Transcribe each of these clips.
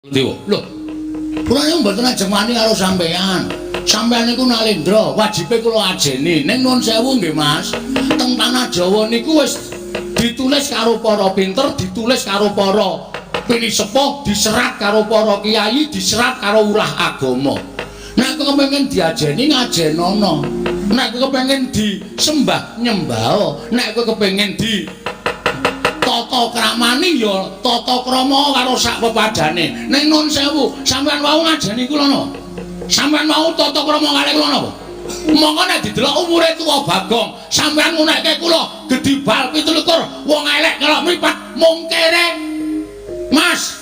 Dewa. Lho. Kula niku mboten ajeng wani karo sampeyan. Sampeyan niku Nalendra, wajibe kula ajeni. Ning nuwun sewu nggih, Mas. Teng tanah Jawa niku wis ditulis karo para pinter, ditulis karo para pinisepuh, diserat karo para kiai, diserat karo urah agama. Nek kepengin diajeni ngajenono. Nek kepengin disembah nyembah. Nek kepengin di tata kramani ya tata krama karo sak pepadane. Ning nun sewu, sampeyan wau ngajeni kula napa? Sampeyan mau tata krama kalih kula napa? Monggo nek didelok umure tuwa Bagong, sampeyan ngunekke kula gedhi bal 27, wong elek ngelok mripat mung kere. Mas,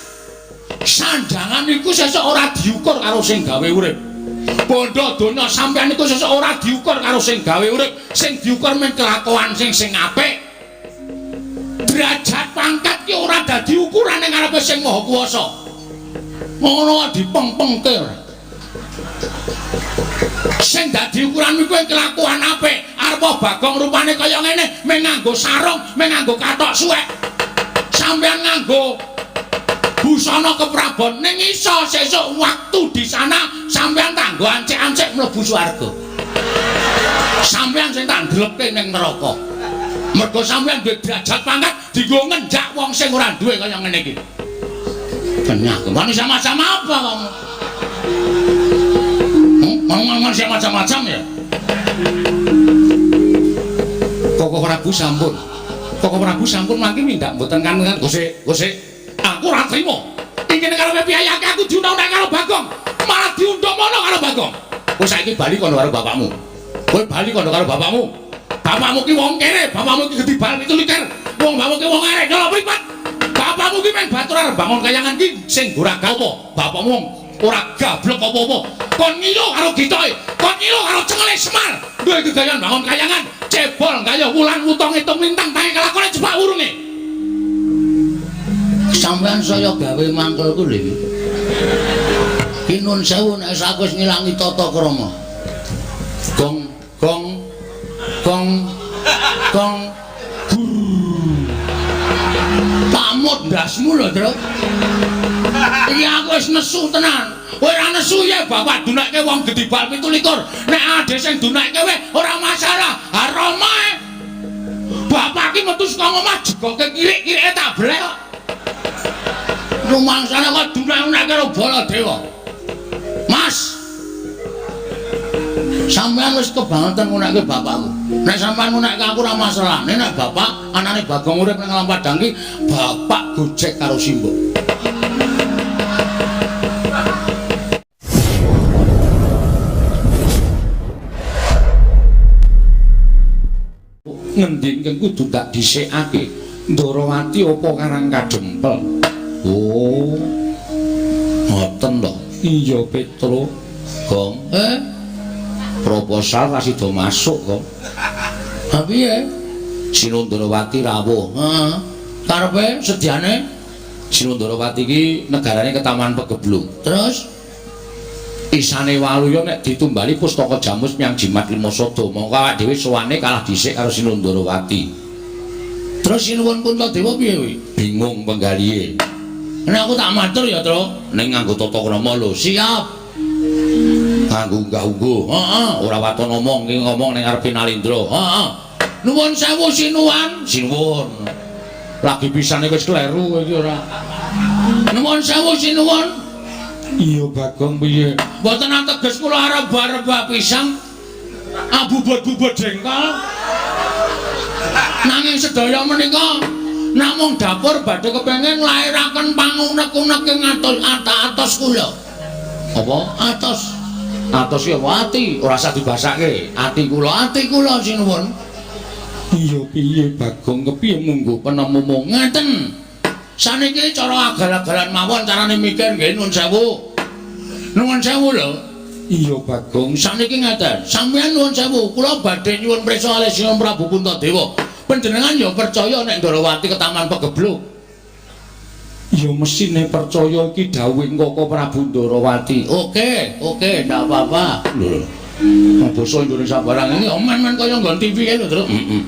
sanjangan iku sesuk ora diukur karo sing gawe urip. Bondo donya sampeyan iku sesuk ora diukur karo sing gawe urip, sing diukur mung kelakuan sing sing apik. Derajat pangkat ki ora dadi ukuran ning ngarepe sing Maha Kuwasa. Ngono dipengpengke ora. Sing dadi ukuran kuwi kelakuan apik. Arep Bagong rupane kaya ngene, mung nganggo sarung, mung nganggo kathok suwek. Sampeyan nganggo busana keprabon ning iso sesuk waktu di sana sampeyan tanggo ancik-ancik mlebu swarga. Sampeyan sing tak ndlepke ning neraka. Mergo sampeyan duwe derajat pangkat dienggo ngenjak wong sing ora duwe kaya ngene iki. Kenyah, manusia macam apa kamu? Manusia macam-macam ya? Koko Prabu sampun. Koko Prabu sampun mangke mindak mboten kan gosek, gosek. Aku ora trimo. Ingene karo piyayake aku diundang-undang karo Bagong. Malah diundang mono karo Bagong. Kowe saiki bali kono karo bapakmu. Kowe bali kono karo bapakmu. Bapakmu ki wong kere, bapakmu ki gedhi bal 27. Wong bapakmu ki wong arek nyolok mripat. Bapakmu ki meng batur arep bangun kayangan ki sing ora apa. Bapakmu ora gablek apa-apa. Kon ngilo karo gitoke, kon ngilo karo cengele Semar. Duwe gegayan bangun kayangan, cebol gaya wulan wutong hitung lintang tangi kelakone jebak wurunge. Sampeyan saya gawe mangkelku lho iki. Ki nun sewu nek aku wis ngilangi tata krama. Gong gong gong gong gur. Pamut ndasmu lho, Tru. Iki aku wis nesu tenan. Kowe ora nesu ya bapak dunekke wong gedhi bal 27. Nek ade sing dunekke kowe ora masalah. Aroma. Bapak ki metu saka omah jegoke kirik-kirike tak blek kok. Rumangsane kok dunek-dunekke karo Baladewa. Mas. Sampeyan wis kebangetan ngunekke bapakku. Nek sampeyan ngunekke aku ora masalah. Nek bapak anane Bagong urip ning Alam Padang ki, bapak gojek karo simbok. Ngendi ingkang kudu tak dhisikake? Ndarawati apa Karang Kadempel? Oh. Ngoten lho. Iya, Petro. Gong. Proposal ra sida masuk, Gong. Ha piye? Sinundrawati rawuh. Heeh. Karepe sediane Sinundrawati iki negarane Ketaman Pegeblung. Terus isane Waluya nek ditumbali pustaka Jamus menyang Jimat Lima Sada, mongko awak dhewe sowane kalah dhisik karo Sinundrawati. Terus Sinuwun Puntadewa piye kuwi? Bingung penggalihe. Nek aku tak matur ya, Tru, ning nganggo tata krama lho. Siap. Nganggo unggah-ungguh. Heeh, ora waton ngomong, iki ngomong ning ngarepe Nalendra. Heeh. Nuwun sewu Sinuwun. Sinuwun. Lagi pisane wis kleru kowe iki ora. Nuwun sewu Sinuwun. Iya Bagong piye? Mboten ateges kula arep rebah pisang. Abubut-bubut jengkol. Nanging sedaya menika namung dapur badhe kepengin nglairaken pangunek-unek ing atos kula. Apa? Atos. Atos ki apa ati? Ora usah dibasake. Ati kula sinuwun. Iya piye Bagong kepiye munggo penemumu ngeten. Saniki cara agal-agalan mawon carane mikir nggih nuwun sewu. Nuwun sewu lho. Iya Bagong, saniki ngeten. Sampeyan nuwun sewu, kula badhe nyuwun prisa kalih Sinuwun Prabu Puntadewa. Panjenengan ya percaya nek Ndarawati Ketaman Pegebluk? Ya mesine percaya iki dawuhing Koko Prabu Ndarawati. Oke, oke, ndak apa-apa. Lho. Basa Indonesia barang ini men-men kaya nggon TV kae lho, Tru. Heeh.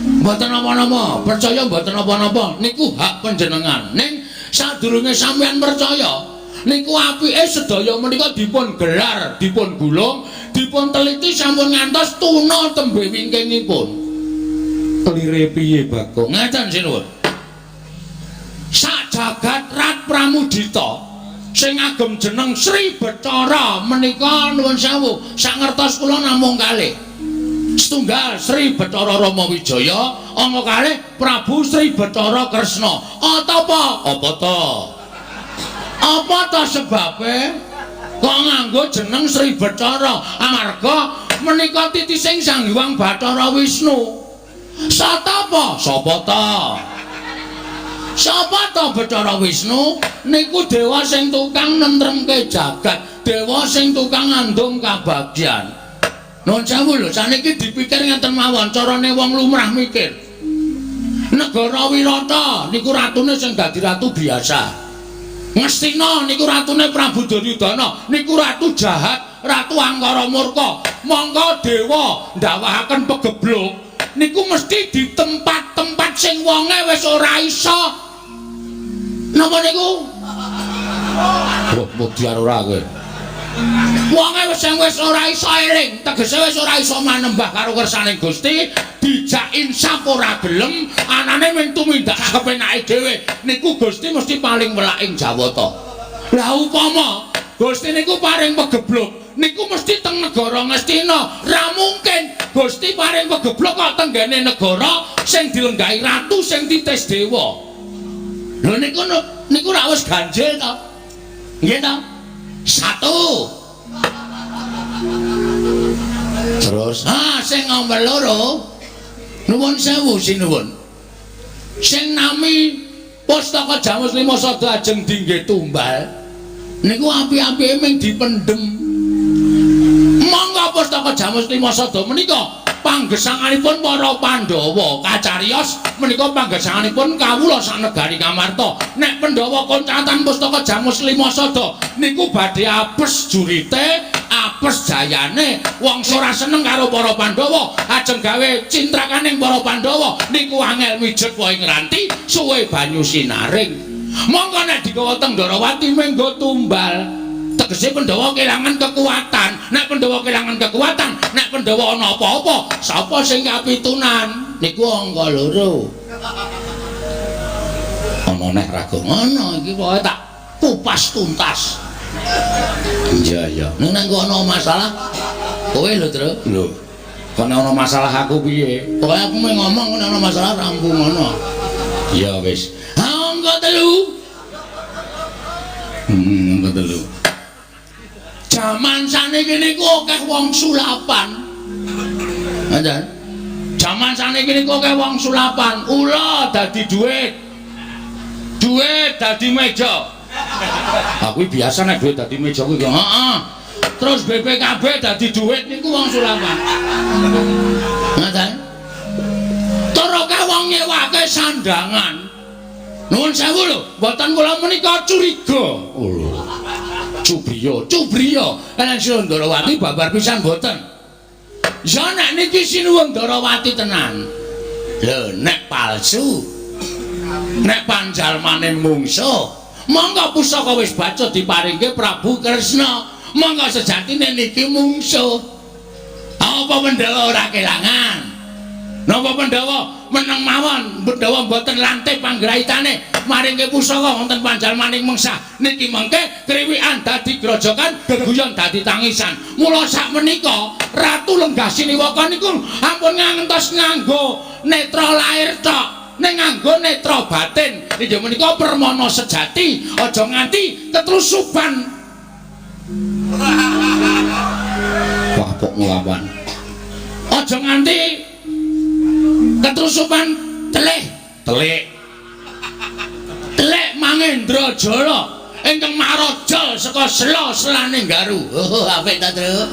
Mboten napa-napa, percaya mboten napa-napa. Niku hak panjenengan. Ning sadurunge sampeyan percaya, Niku apike sedaya menika dipun gelar, dipun gulung, dipun teliti sampun ngantos tuna tembe wingkingipun. Kelire piye, Bagong? Ngaten sinuwun. Sak jagat Rat Pramudita sing ngagem jeneng Sri Bathara menika nuwun sewu, sak ngertos kula namung kalih. Setunggal Sri Bathara Rama Wijaya, angka kalih Prabu Sri Bathara Kresna. Atapa? Apa ta? Apa ta sebabe kok nganggo jeneng Sri Bathara? Amarga menika titising Sang Hyang Bathara Wisnu. Satapa? Sapa ta? Sapa ta Bathara Wisnu? Niku dewa sing tukang nentremke jagat, dewa sing tukang ngandung kabagyan. Nuwun sewu lho, saniki dipikir ngeten mawon, carane wong lumrah mikir. Negara Wirata niku ratune sing dadi ratu biasa. Ngastina niku ratune Prabu Duryudana, niku ratu jahat, ratu angkara murka. Mongko dewa ndawahaken pegebluk niku mesti di tempat-tempat sing wonge wis ora iso. Napa niku? Wah, mudyar ora kowe. Wonge wis sing wis ora iso eling, tegese wis ora iso manembah karo kersane Gusti, dijak insaf ora gelem, anane mung tumindak kepenake dhewe. Niku Gusti mesti paling welak ing Jawata. Lah upama Gusti niku paring pegebluk, niku mesti teng negara Ngastina. Ra mungkin Gusti paring pegebluk kok tenggene negara sing dilenggahi ratu sing titis dewa. Lho niku niku rak wis ganjil to. Nggih to? Satu. Terus, ah sing nomor loro. Nuwun sewu sinuwun. Sing nami Pustaka Jamus Lima Sada ajeng dingge tumbal niku api-apike ming dipendhem. Monggo Pustaka Jamus Lima Sada menika panggesanganipun para Pandhawa kacariyos menika panggesanganipun kawula sanegari Ngamarta. Nek Pandhawa koncatan Pustaka Jamus Lima Sada niku badhe apes jurite, apes jayane. Wong ora seneng karo para Pandhawa ajeng gawe cintrakaning para Pandhawa niku angel mijet wae ngranti suwe banyu sinaring. Monggo nek digawa teng Ndorowati menggo tumbal. Tegese Pandhawa kelangan kekuatan. Nek Pandhawa kelangan kekuatan, nek Pandhawa ana apa-apa, sapa sing kapitunan? Niku angka loro. Ana neh raga ngono iki pokoke tak kupas tuntas. Iya iya. Ning nek ana masalah kowe lho, Tru. Lho. Kok nek ana masalah aku piye? Pokoke aku mung ngomong nek ana masalah rampung ngono. Ya wis. Ha angka telu. Angka telu. Jaman saniki niku akeh wong sulapan. Ngoten. Jaman saniki niku akeh wong sulapan. Ula dadi dhuwit. Dhuwit dadi meja. Aku biasa nek dhuwit dadi meja kuwi. Heeh. Terus BPKB dadi dhuwit niku wong sulapan. Ngoten. Tur akeh wong nyewake sandangan. Nuwun sewu lho, mboten kula menika curiga. Oh lho. Cubriya, cubriya. Kaliyan Sinuwun Ndarawati babar pisan mboten. Ya nek niki Sinuwun Ndarawati tenan. Lho nek palsu. Nek panjalmane mungsuh, monggo pusaka wis bacut diparingke Prabu Kresna. Monggo sejatine niki mungsuh. Apa Pandhawa ora kelangan? Napa Pandhawa meneng mawon, Pandhawa mboten lantip panggraitane maringke pusaka wonten panjalmaning mengsah. Niki mengke kriwikan dadi grojokan, geguyon dadi tangisan. Mula sak menika Ratu Lenggah Siniwaka niku ampun ngantos nganggo netra lair tok, ning nganggo netra batin. Inggih menika permana sejati, aja nganti ketrusuban. Wah, kok nglawan. Aja nganti ketrusupan telih, telik. Telik Mangendra Jala ingkang maraja saka sela-selane Garu. Oh, apik ta, Tru?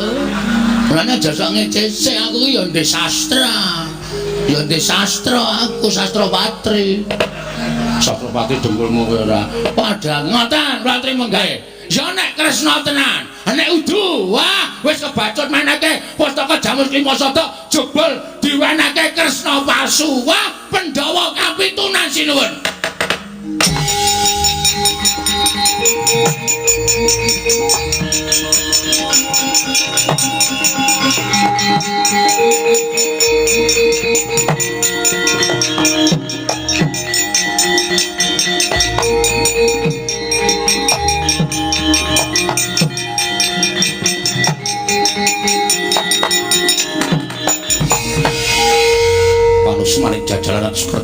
Mulane aja sok ngece aku ki ya ndek sastra. Ya ndek sastra aku, sastra patri. Sastra patri dengkulmu kowe ora. Padha ngoten, Ratri menggawe. Ya nek Kresna tenan, nek udu, wah wis kebacut meneke pustaka Jamus Lima Sada jebul diwenehke Kresna palsu. Wah, Pandhawa kapitunan sinuwun.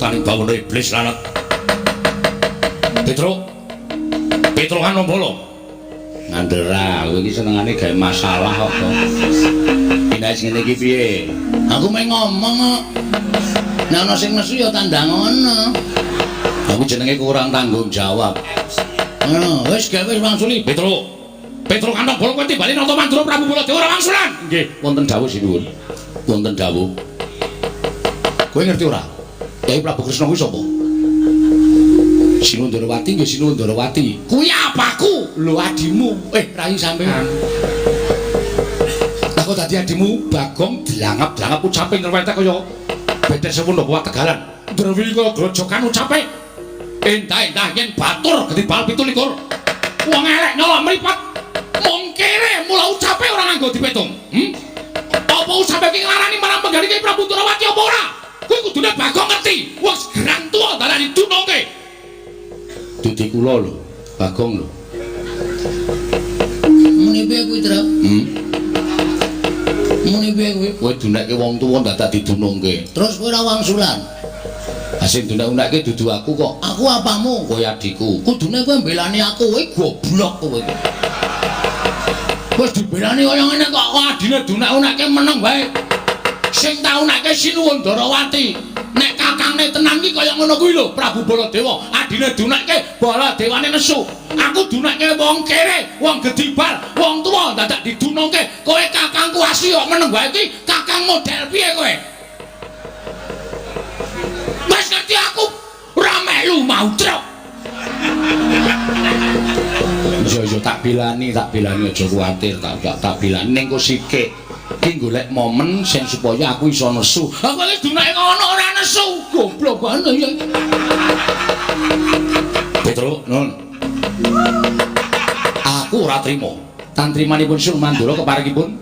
Kayataning bawana iblis lanat. Petruk. Petruk Kanombala. Ngandel ra, kowe iki senengane gawe masalah kok. Pindah ngene iki piye? Aku mung ngomong kok. Nek ana sing nesu ya tandang ngono. Aku jenenge kurang tanggung jawab. Ngono, wis gawe wis wangsuli. Petruk. Petruk Kanombala kowe timbali Nata Mandura Prabu Baladewa ora wangsulan. Nggih, wonten dawuh sinuwun. Wonten dawuh. Kowe ngerti ora? Kyai Prabu Kresna kuwi sapa? Sinuwun Ndorowati nggih Sinuwun Ndorowati. Kuwi apaku? Lho adimu. Rai sampean. Lah kok dadi adimu Bagong dilangap-langap ucape nyrwetek kaya betes sewu napa Tegalan. Ndrewi kaya grojokan ucape. Endah-endah yen batur gedhi bal 27. Wong elek nyolok mripat. Mung kere mula ucape ora nganggo dipetung. Apa ucape iki nglarani marang penggali Kyai Prabu Ndorowati apa ora? Kuwi kudune Bagong ngerti. Wong gerang tuwa dalane dunungke. Dudi kula lho, Bagong lho. Muni piye kuwi, Truk? Muni piye kuwi? Kowe dunekke wong tuwa dadak didunungke. Terus kowe ora wangsulan. Ha sing dunek-unekke dudu aku kok. Aku apamu? Kowe adikku. Kudune kowe mbelani aku, kowe goblok kowe. Wis dibelani kaya ngene kok adine dunek-unekke meneng wae. Sing tau nekke Sinuwun Ndorowati. Nek kakangne tenan iki kaya ngono kuwi lho, Prabu Baladewa. Adine dunekke Baladewane nesu. Aku dunekke wong kere, wong gedibal, wong tuwa dadak didunungke. Kowe kakangku asli kok meneng wae iki, kakang model piye kowe? Wis ngerti aku ora melu mau truk. Iya tak bilani aja kuwatir, tak bilani ning kok sikik. Ki golek momen sing supaya aku iso nesu. Aku iki dunake ngono ora nesu. Goblok banget ya. Petruk, nun. Aku ora trima. Tantrimanipun Sun Mandura keparengipun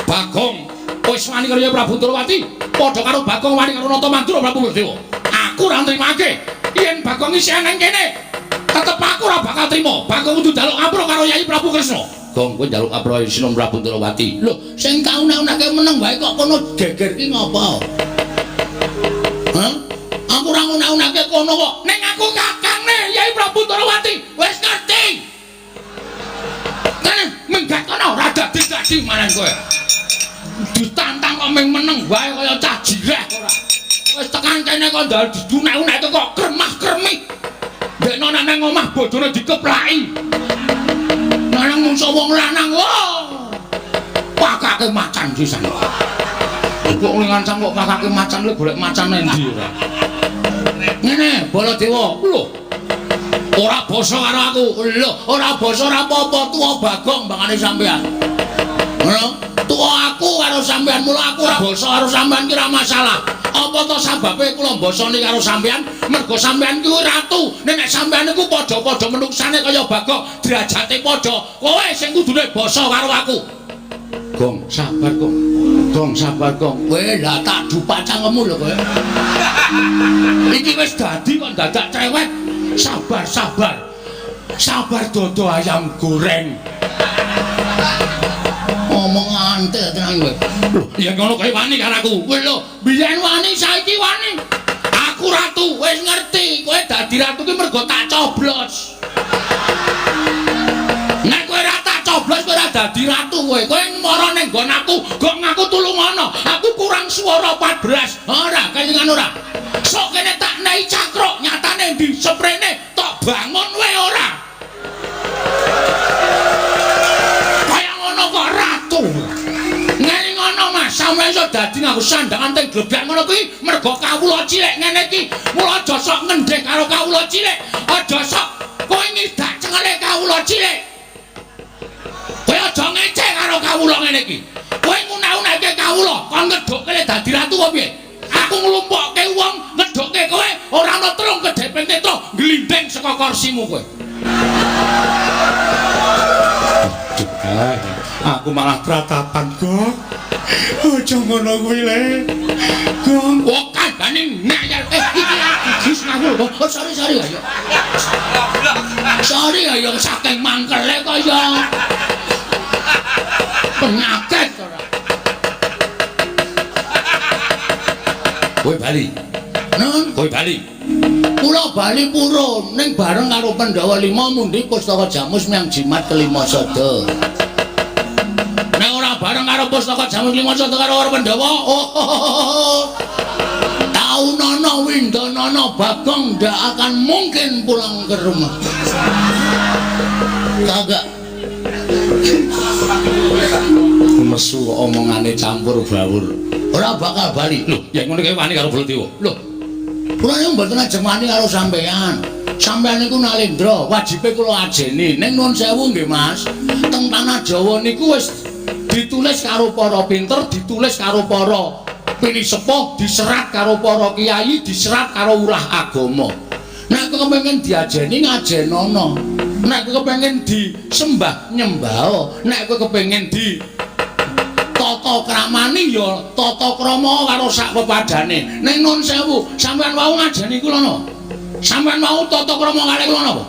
Bagong wis wani karo Prabu Ndorowati, padha karo Bagong wani karo Nata Mandura Prabu Baladewa. Aku ora nrimake. Yen Bagong isih nang kene, tetep aku ora bakal trima. Bagong kudu njaluk ngapura karo Yai Prabu Kresna. Gong, kowe njaluk ngapura Sinuwun Prabu Ndorowati. Lho, sing tak unek-uneke meneng wae kok kono geger ki ngopo? Hah? Aku ora ngunek-uneke kono kok. Ning aku kakangne Yai Prabu Ndorowati. Wis ngerti. Kene minggat kono ora dadi-dadi maran kowe. Ditantang kok ming meneng wae kaya cah jireh ora. Wis tekan kene kok ndal diunek-uneke kok kremah-kremih. Ndekno nang omah bojone dikeplaki. Lanang mungso wong lanang. Wah. Pakake macan sisan. Kok ngancam kok pakake macan lho golek macan endi ora. Ngene, Baladewa. Lho. Ora basa karo aku. Lho, ora basa ora apa-apa tuwa Bagong mbangane sampean. Ngono? Tuwa aku karo sampean, mula aku ora basa karo sampean ki ora masalah. Apa to sababe kula mbasani karo sampean? Mergo sampean kuwi ratu. Nek sampean niku padha-padha menuksane kaya Bagong, derajate padha. Kowe sing kudune basa karo aku. Gong, sabar, Gong. Gong, sabar, Gong. Kowe lah tak dupak cangkemmu lho kowe. Iki wis dadi kok dadak cerewet. Sabar, sabar. Sabar dodo ayam goreng. Ngomong antel tenan kowe. Lho, yen ngono kowe wani karo aku. Kowe lho, biyen wani saiki wani. Aku ratu, wis ngerti. Kowe dadi ratu ki mergo tak coblos. Nek kowe ora tak coblos kowe ora dadi ratu kowe. Kowe mara ning nggon aku, gok ngaku tulungono. Aku kurang swara 14. Ora, kelingan ora. Sok kene tak nei cakruk, nyatane ndi seprene tok bangun wae ora. Kaya ngono kok ratu. Ngene ngono Mas, sampeyan iso dadi nganggo sandangan teng gleblak ngono kuwi mergo kawula cilik ngene iki. Mula aja sok ngendheh karo kawula cilik. Aja sok kowe ngidak cengele kawula cilik. Kowe aja ngece karo kawula ngene iki. Kowe ngunak-unake kawula, kon ngedhukke dadi ratu apa piye? Aku nglumpukke wong ngedhukke kowe ora ana telung kedheping netra glindhing saka kursimu kowe. Aku malah tratapan, Gong. Aja ngono kuwi le. Gong, kok kandhane ngayal. Iki aku gis ngaku. Oh, sorry ayo. Sorry ayo saking mangkele kaya penyakit ora. Kowe bali. Nun, kowe bali. Kula bali purun ning bareng karo Pandhawa 5 mundi pustaka jamus miang jimat kelima sada. Nek ora bareng karo pustaka jamus lima sada karo Pandhawa, oh. Taunana windanana Bagong ndak akan mungkin pulang ke rumah. Kagak. Nesu omongane campur bawur. Ora bakal bali. Lho, yen ngono kuwi wani karo Baladewa. Lho. Kula niku mboten ajeng wani karo sampean. Sampean niku Nalendra, wajibe kula ajeni. Ning nuwun sewu nggih, Mas. Teng tanah Jawa niku wis ditulis karo para pinter, ditulis karo para pinisepuh, diserat karo para kiai, diserat karo urah agama. Nek kepengin diajeni ngajenono. Nek kepengin disembah nyembah. Nek kepengin di tata kramani ya tata krama karo sak pepadane. Ning nun sewu, sampean wau ngajeni kula napa? Sampean wau tata krama kalih kula napa?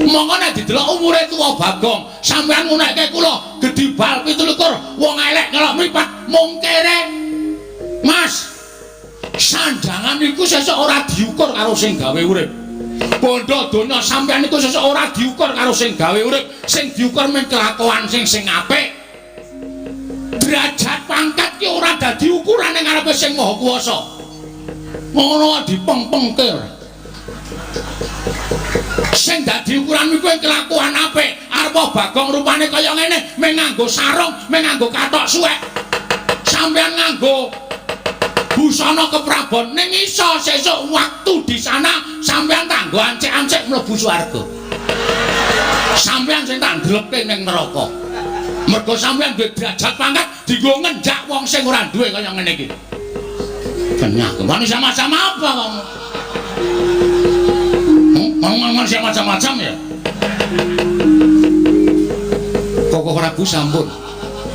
Monggo nek didelok umure tuwa Bagong, sampean ngunekke kula gedhi bal 27, wong elek nyelok mripat mung kere. Mas, sandangan iku sesuk ora diukur karo sing gawe urip. Bondo donya sampean iku sesuk ora diukur karo sing gawe urip, sing diukur mung kelakuan sing apik. Derajat pangkat ki ora dadi ukuran ning ngarepe sing Maha Kuwasa. Ngono dipengpengke. Sing dadi ukuran iku kelakuan apik. Arep Bagong rupane kaya ngene, mung nganggo sarung, mung nganggo kathok suwek. Sampeyan nganggo busana keprabon ning iso sesuk waktu di sana sampeyan tanggo ancik-ancik mlebu swarga. Sampeyan sing tak ndlepke ning neraka. Mergo sampeyan duwe derajat pangkat dienggo ngenjak wong sing ora duwe kaya ngene iki. Kenyah, wani sama-sama apa kamu? Ngomong macam-macam ya. Koko Prabu sampun.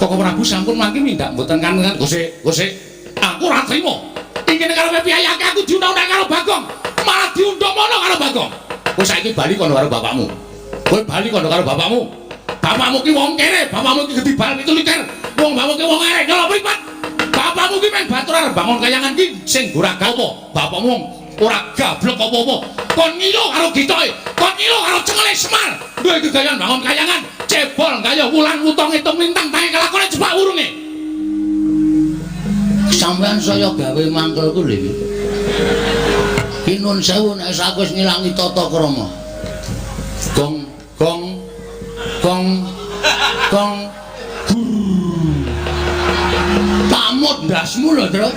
Koko Prabu sampun mangke mindak mboten kangen Gosek, Gosek. Aku ora trimo. Iki nek karepe piyayake aku diundang-undang karo Bagong, malah diundang mono karo Bagong. Kowe saiki bali kono karo bapakmu. Kowe bali kono karo bapakmu. Bapakmu ki wong kere, bapakmu ki gedhi bal 27. Wong bapakmu ki wong arek nyolok mripat. Bapakmu ki meng batur arep bangun kayangan ki sing ora apa. Bapakmu wong ora gablek apa-apa. Kon ngilo karo gitoke, kon ngilo karo cengele Semar. Duwe gegayan bangun kayangan, cebol gaya wulan utang hitung lintang tangi kelakone jebak wurunge. Sampeyan saya gawe mangkelku lho iki. Ki nun sewu nek aku wis ngilangi tata krama. Gong gong gong gong gur. Pamut ndasmu lho, Tru.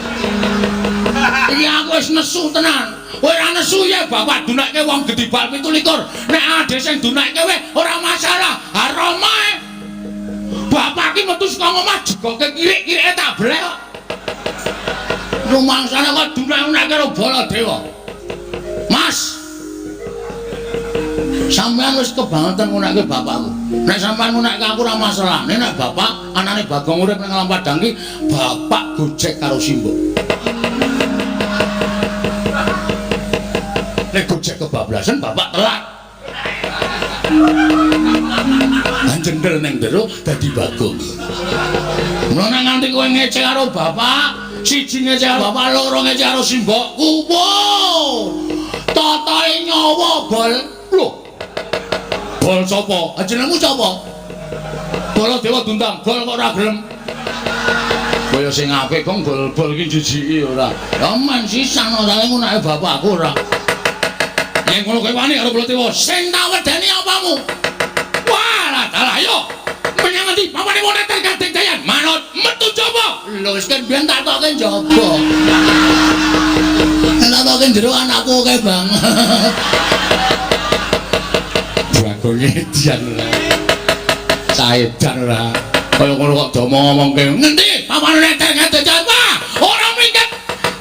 Iki aku wis nesu tenan. Kowe ora nesu ya bapak dunekke wong gedhi bal 27. Nek ade sing dunekke kowe ora masalah. Haromae. Bapak ki metu saka omah jegoke kirik-kirike tak blek kok. Rumangsane kok dunek-dunek karo Baladewa. Mas, sampean wis kebangetan ngunekke bapakku. Nek sampean ngunekke aku ora masalah. Nek bapak anane Bagong urip ning alam padang ki, bapak gojek karo simbok. Nek gojek kebablasan bapak telat. Jendel ning jero dadi Bagong. Mulane nganti kowe ngece karo bapak, siji ngece karo bapak, loro ngece karo simbokku. Wow. Totoe nyawa bol. Lho. Bol sapa? Jenengmu sapa? Baladewa Dundang, bol kok ora gelem. Kaya sing apik kok bol-bol iki jijiki ora. Ya men sisan ora ngunake bapakku ora. Yen ngono kowe wani karo Baladewa, sing tak wedeni apamu? Wah, dalah yo. Menyang ngendi? Papane wong neter kadeng jayan. Manut metu jaba. Lho wis kan biyen tak tokke njaba. Tak tokke jero anakku akeh banget. Bagonge edian ora. Saedan ora. Kaya ngono kok diomong-omongke. Ngendi? Papane neter kadeng jayan. Wah, ora minggat.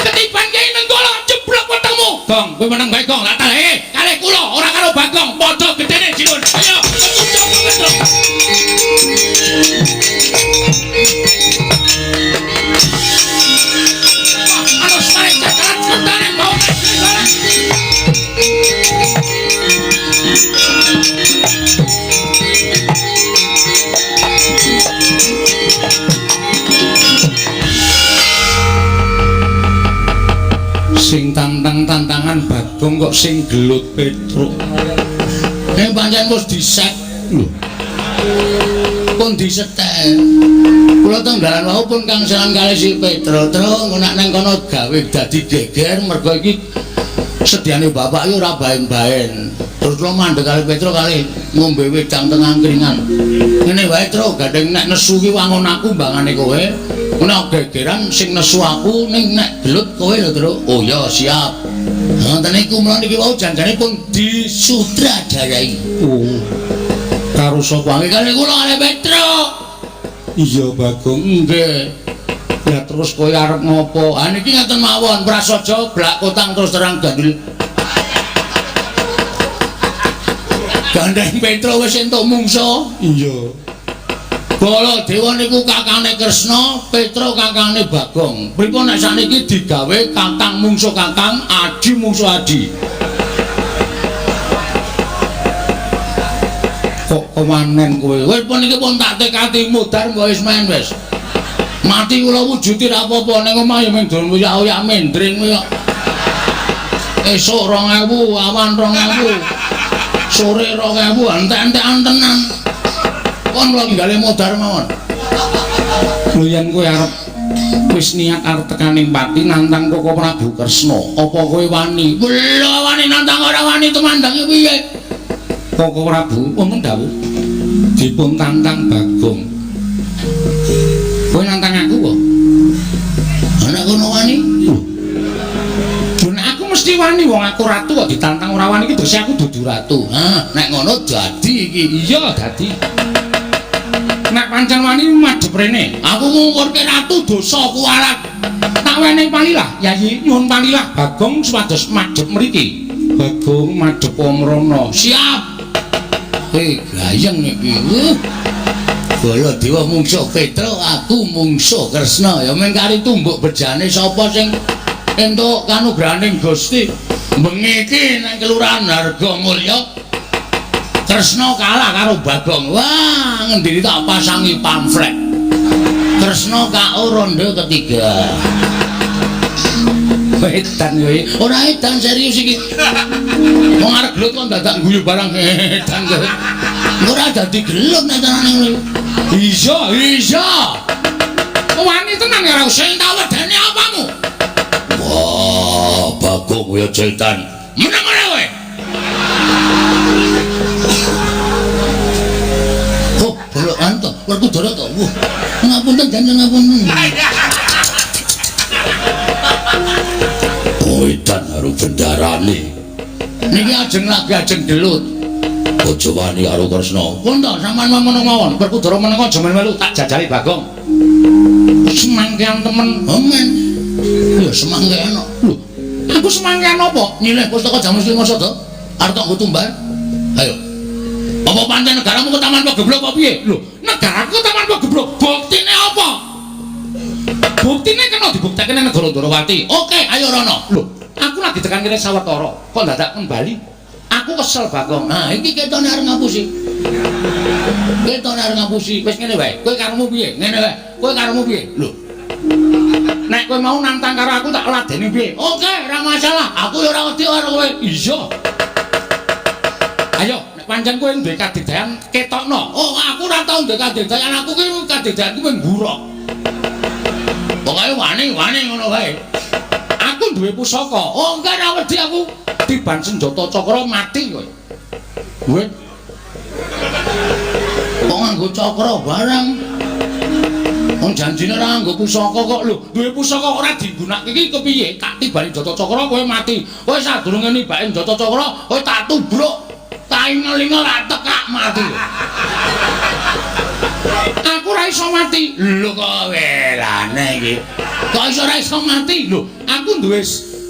Ketiban Kyai Nenggala jeblok wetengmu. Gong, kowe meneng bae Gong. Lah talehe kalih kula ora karo Bagong. Padha gedene Jinun. Ayo, metu jaba metu. Sing tang tang tang Bagong kok sing gelut Petruk. Nek pancen wis disek lho. Pun disetel. Kula teng dalan wau pun kangselan kalih si Petruk. Truk nek nang kono gawe dadi geger mergo iki sediane bapak iki ora baen-baen. Terus kula mandeg kalih Petruk kalih ngombe wedang teng angkringan. Ngene wae Truk, gandeng nek nesu ki wangun aku mbangane kowe. Nek gegeran sing nesu aku ning nek gelut kowe lho Truk. Oh ya siap. Ngoten niku mula niki wau janjane pun disutradarai. Oh. Karo sapa? Nggih kalih kula kalih Petruk. Iya Bagong. Nggih. Ya terus kowe arep ngopo? Ah niki ngaten mawon, prasaja blak kotang terus terang gandul. Gandeng Petruk wis entuk mungsa. Iya. Baladewa niku kakane Kresna, Petruk kakane Bagong. Pripun nek sakniki digawe kakang mungsu kakang, adi mungsu adi. Kok kemanen kowe? Wis pun iki pun tak tekati mudhar mbok wis men wis. Mati kula wujuti ra apa-apa ning omah ya mung dolen oyak-oyak mendring kowe kok. Esuk 2000, awan 2000. Sore 2000, entek-entekan tenan. Kon kula nggale modar mawon. Lho yen kowe arep wis niat arep tekaning pati nantang Koko Prabu Kresna, apa kowe wani? Lho wani nantang ora wani tumandange piye? Koko Prabu wonten dawuh dipun tantang Bagong. Kowe nantang aku kok? Ana kono wani? Lho nek aku mesti wani wong aku ratu kok ditantang ora wani iki dose aku dudu ratu. Hah, nek ngono dadi iki. Iya dadi. Nek pancen wani madhep rene. Aku ngungkurke ratu dosa kuwalat. Tak wenehi palilah, Yayi nyuwun palilah Bagong supados madhep mriki. Bagong madhep mrono. Siap. Gayeng iki. Baladewa mungsuh Petruk, aku mungsuh Kresna. Ya men kari tumbuk bejane sapa sing entuk kanugrahaning Gusti. Bengi iki nang Kelurahan Hargomulyo Kresna kalah karo Bagong. Wah, ngendini tak pasangi pamflet. Kresna KO ronde ketiga. Wedan kowe. Ora edan serius iki. Wong arep gelut kok dadak guyu barang edan kowe. Ora dadi gelut nek tenane kowe. Iya, iya. Wani tenan karo sing tak wedeni apamu? Wah, Bagong kowe setan. Meneng ora kowe? Oh, bolokan to, Werkudara to. Wah, ngapunten jangan ngapunten. Wedan karo bendarane. Niki ajeng lagi ajeng gelut. Aja wani karo Kresna. Pun to, sampean ngono mawon. Werkudara meneng aja melu tak jajali Bagong. Semangkean temen. Amen. Ya semangkean kok. Lho, aku semangkean apa? Nyileh pustaka Jamus Lima Sada. Arep tok nggo tumbal. Ayo. Apa pancen negaramu ketaman pegeblok apa piye? Lho, negaraku ketaman pegeblok. Buktine apa? Buktine kena dibuktekke nang negara Ndorowati. Oke, ayo rono. Lho, aku lagi tekan kene sawetara, kok dadak kembali? Aku kesel Bagong. Nah, iki ketone arep ngapusi. Ketone arep ngapusi. Wis ngene wae. Kowe karepmu piye? Ngene wae. Kowe karepmu piye? Lho. Nek kowe mau nantang karo aku tak ladeni piye? Oke, ora masalah. Aku ya ora wedi karo kowe. Iya. Ayo, nek pancen kowe duwe kadigdayan ketokno. Oh, aku ora tau duwe kadigdayan. Aku ki kadigdayanku mung ngurok. Pokoke wani-wani ngono wae. Aku duwe pusaka. Oh, enggak ora wedi aku. Tiban senjata cakra mati kowe. Kowe kok nganggo cakra barang? Wong janjine ora nganggo pusaka kok lho. Duwe pusaka ora digunakake iki kepiye? Tak tibani senjata cakra kowe mati. Kowe sadurunge nibake senjata cakra, kowe tak tubruk. Tak ingel-ingel tak tekak mati. Aku ora iso mati. Lho kok welane iki. Kok iso ora iso mati? Lho, aku duwe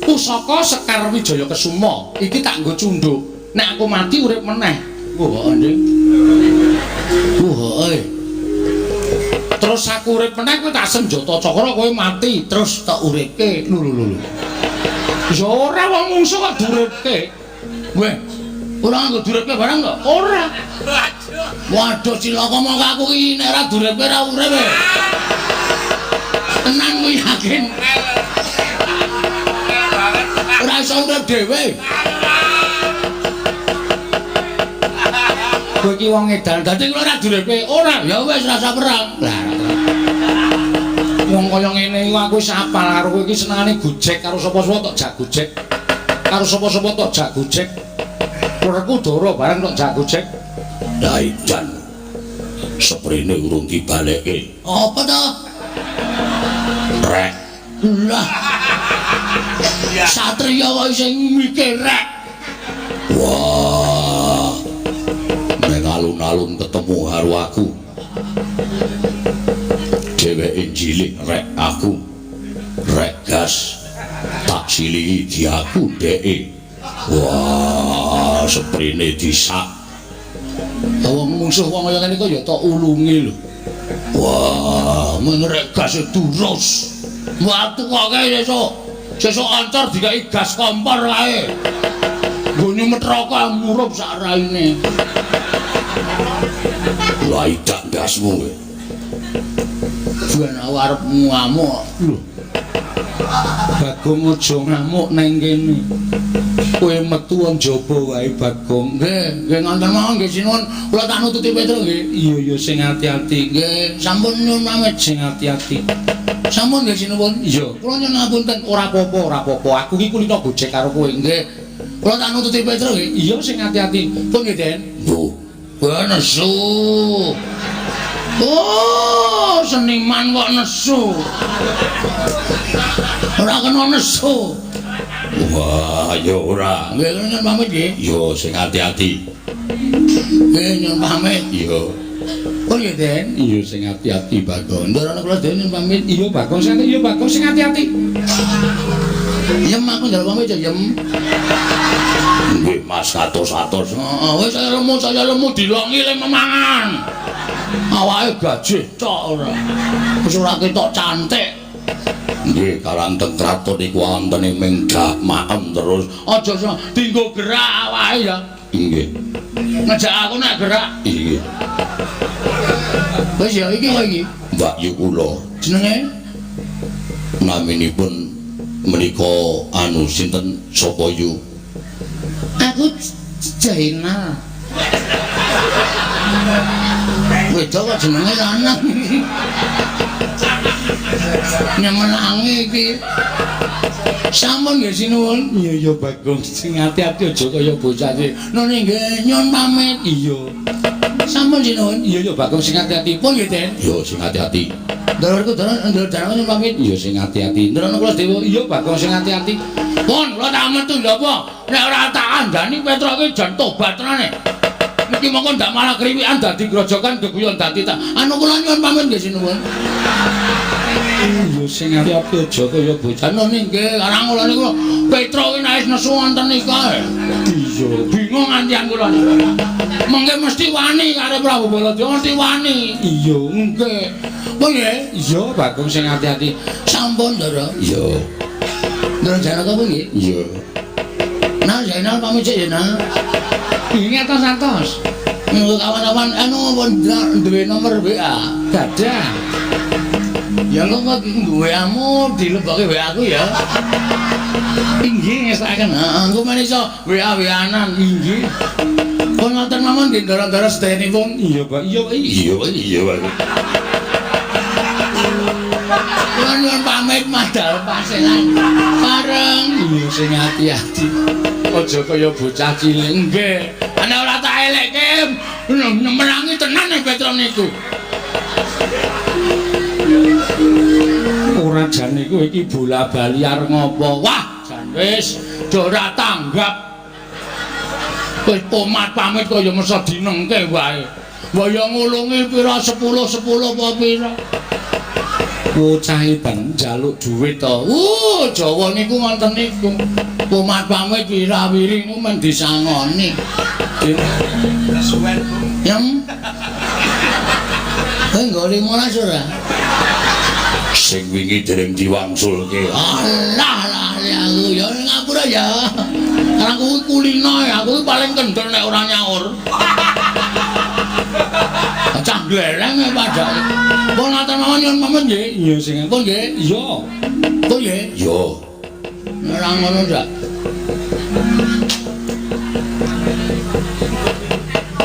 pusaka Sekar Wijaya Kesuma. Iki tak nggo cunduk. Nek aku mati urip meneh. Wah, Ndek. Wah, Terus aku urip meneh kowe tak senjata cakra kowe mati, terus tak uripke. Lho lho lho. Ya ora wong mungsuh kok duripke. Weh, ora nganggo duripke barang kok? Ora. Waduh cilaka mongko aku iki nek ora duripke ora urip. Tenan kuwi yakin. Ora iso urip dhewe. Kowe iki wong edan. Dadi kula ora durepe. Ora, ya wis rasa perang. Lah. Wong kaya ngene iku aku wis apal karo kowe iki senengane gojek karo sapa-sapa tok jak gojek. Karo sapa-sapa tok jak gojek. Werku dara bareng tok jak gojek. Lah edan. Seprene urung dibalekke. Apa to? Rek. Lah. Satria kok isih mikir rek. Wah. Ning alun-alun ketemu karo aku. Dheweke njilih rek aku. Rek gas. Tak silihi diaku dheke. Wah, seprene disak. Wong mungsuh wong kaya ngene kok ya tok ulungi lho. Wah, men rek gas durus. Watu kok sesuk. Sesuk ancor dikai gas kompor kae. Nggone metraka murup sak raine. Lah idak ndasmu kowe. Ben aku arep ngamuk. Lho. Bagong aja ngamuk nang kene. Kowe metu njaba wae Bagong. Nggih, nggih ngonten mawon nggih sinuwun. Kula tak nututi Petro nggih. Iya ya sing ati-ati. Nggih, sampun nyuwun pamit sing ati-ati. Sampun nggih sinuwun. Iya, kula nyuwun ngapunten. Ora apa-apa, ora apa-apa. Aku iki kulino gojek karo kowe. Nggih. Kula tak nututi Petro nggih. Iya sing ati-ati. Pun nggih, Den. Lho. Kowe nesu. Oh, seniman kok nesu. Ora kena nesu. Wah, ya ora. Nggih, nyuwun pamit nggih. Yo sing ati-ati. Nggih, nyuwun pamit. Iya. Oh nggih, Den. Iya sing ati-ati, Bagong. Ndorono kula Den nyuwun pamit. Iya, Bagong sing ati, iya Bagong sing ati-ati. Yem aku njaluk pamit ya, Yem. Nggih, Mas atos-atos. Heeh, wis saya lemu dilongi le memangan. Awake gajih tok ora. Wis ora ketok cantik. Nggih, karang teng kraton iku wontene ming dak maem terus. Aja dinggo gerak awake ya. Nggih. Ngejak aku nek gerak. Nggih. Wis ya iki kok iki. Mbak Yu kula. Jenenge naminipun menika anu sinten sapa yu? Aku Jainal. Wedok kok jenenge lanang. Nyemenangi iki. Sampun nggih sinuwun. Iya ya Bagong, sing ati-ati aja kaya bocah iki. Nune nggih nyuwun pamit. Iya. Sampun sinuwun. Iya ya Bagong sing ati-ati. Pun nggih, Den. Iya sing ati-ati. Ndorku ndoro ndoro nyuwun pamit. Iya sing ati-ati. Ndorono kula dewa. Iya Bagong sing ati-ati. Pun kula tak metu lho apa? Nek ora tak kandhani Petro iki jan tobat tenane. Iki mongko ndak malah kriwikan dadi grojokan geguyon dadi tak. Anu kula nyuwun pamit nggih sinuwun. Iya sing ati-ati aja kaya bocah. Nune nggih, karang kula niku Petro iki nek wis nesu wonten nika. Iya, bingung ngantian kula niku. Mengke mesti wani karo Prabu Baladewa mesti wani. Iya, nggih. Pun nggih. Iya, Bagong sing ati-ati. Sampun, Ndara. Iya. Ndara Janaka pun nggih? Iya. Nah, Zainal pamit sik ya, Nah. Ingat atos-atos. Nunggu kawan-kawan anu pun duwe nomor WA. Dadah. Ya lu kok WA-mu dilebokke WA aku ya. Inggih ngestokaken. Heeh, engko men iso WA-WA-nan. Inggih. Pun ngoten mawon nggih ndara-ndara sedayanipun. Iya, Pak. Iya, iya, iya, Pak. Kula nyuwun pamit madal paselan. Bareng. Iya sing ati-ati. Aja kaya bocah cilik. Nggih. Ana ora tak elekke menangi tenan nek Petro niku. Ora jane kowe iki bola-bali arep ngopo? Wah, jan wis do ora tanggap. Wis pomat pamit kaya mesa dinengke wae. Waya ngulungi pira 10 10 apa pira. Bocahe ban njaluk dhuwit to. Jawa niku ngoten niku. Pomat pamit wirawiri niku men disangoni. Suwen. Yang kowe nggo 15 ora? Sing wingi dereng diwangsulke. Alah lali aku ya ngapura ya. Karang kuwi kulino ya, aku paling kendel nek ora nyaur. Cah glereng e padake. Pun ngaten mawon nyuwun pamit nggih. Iya sing pun nggih. Iya. Pun nggih. Iya. Ora ngono ndak.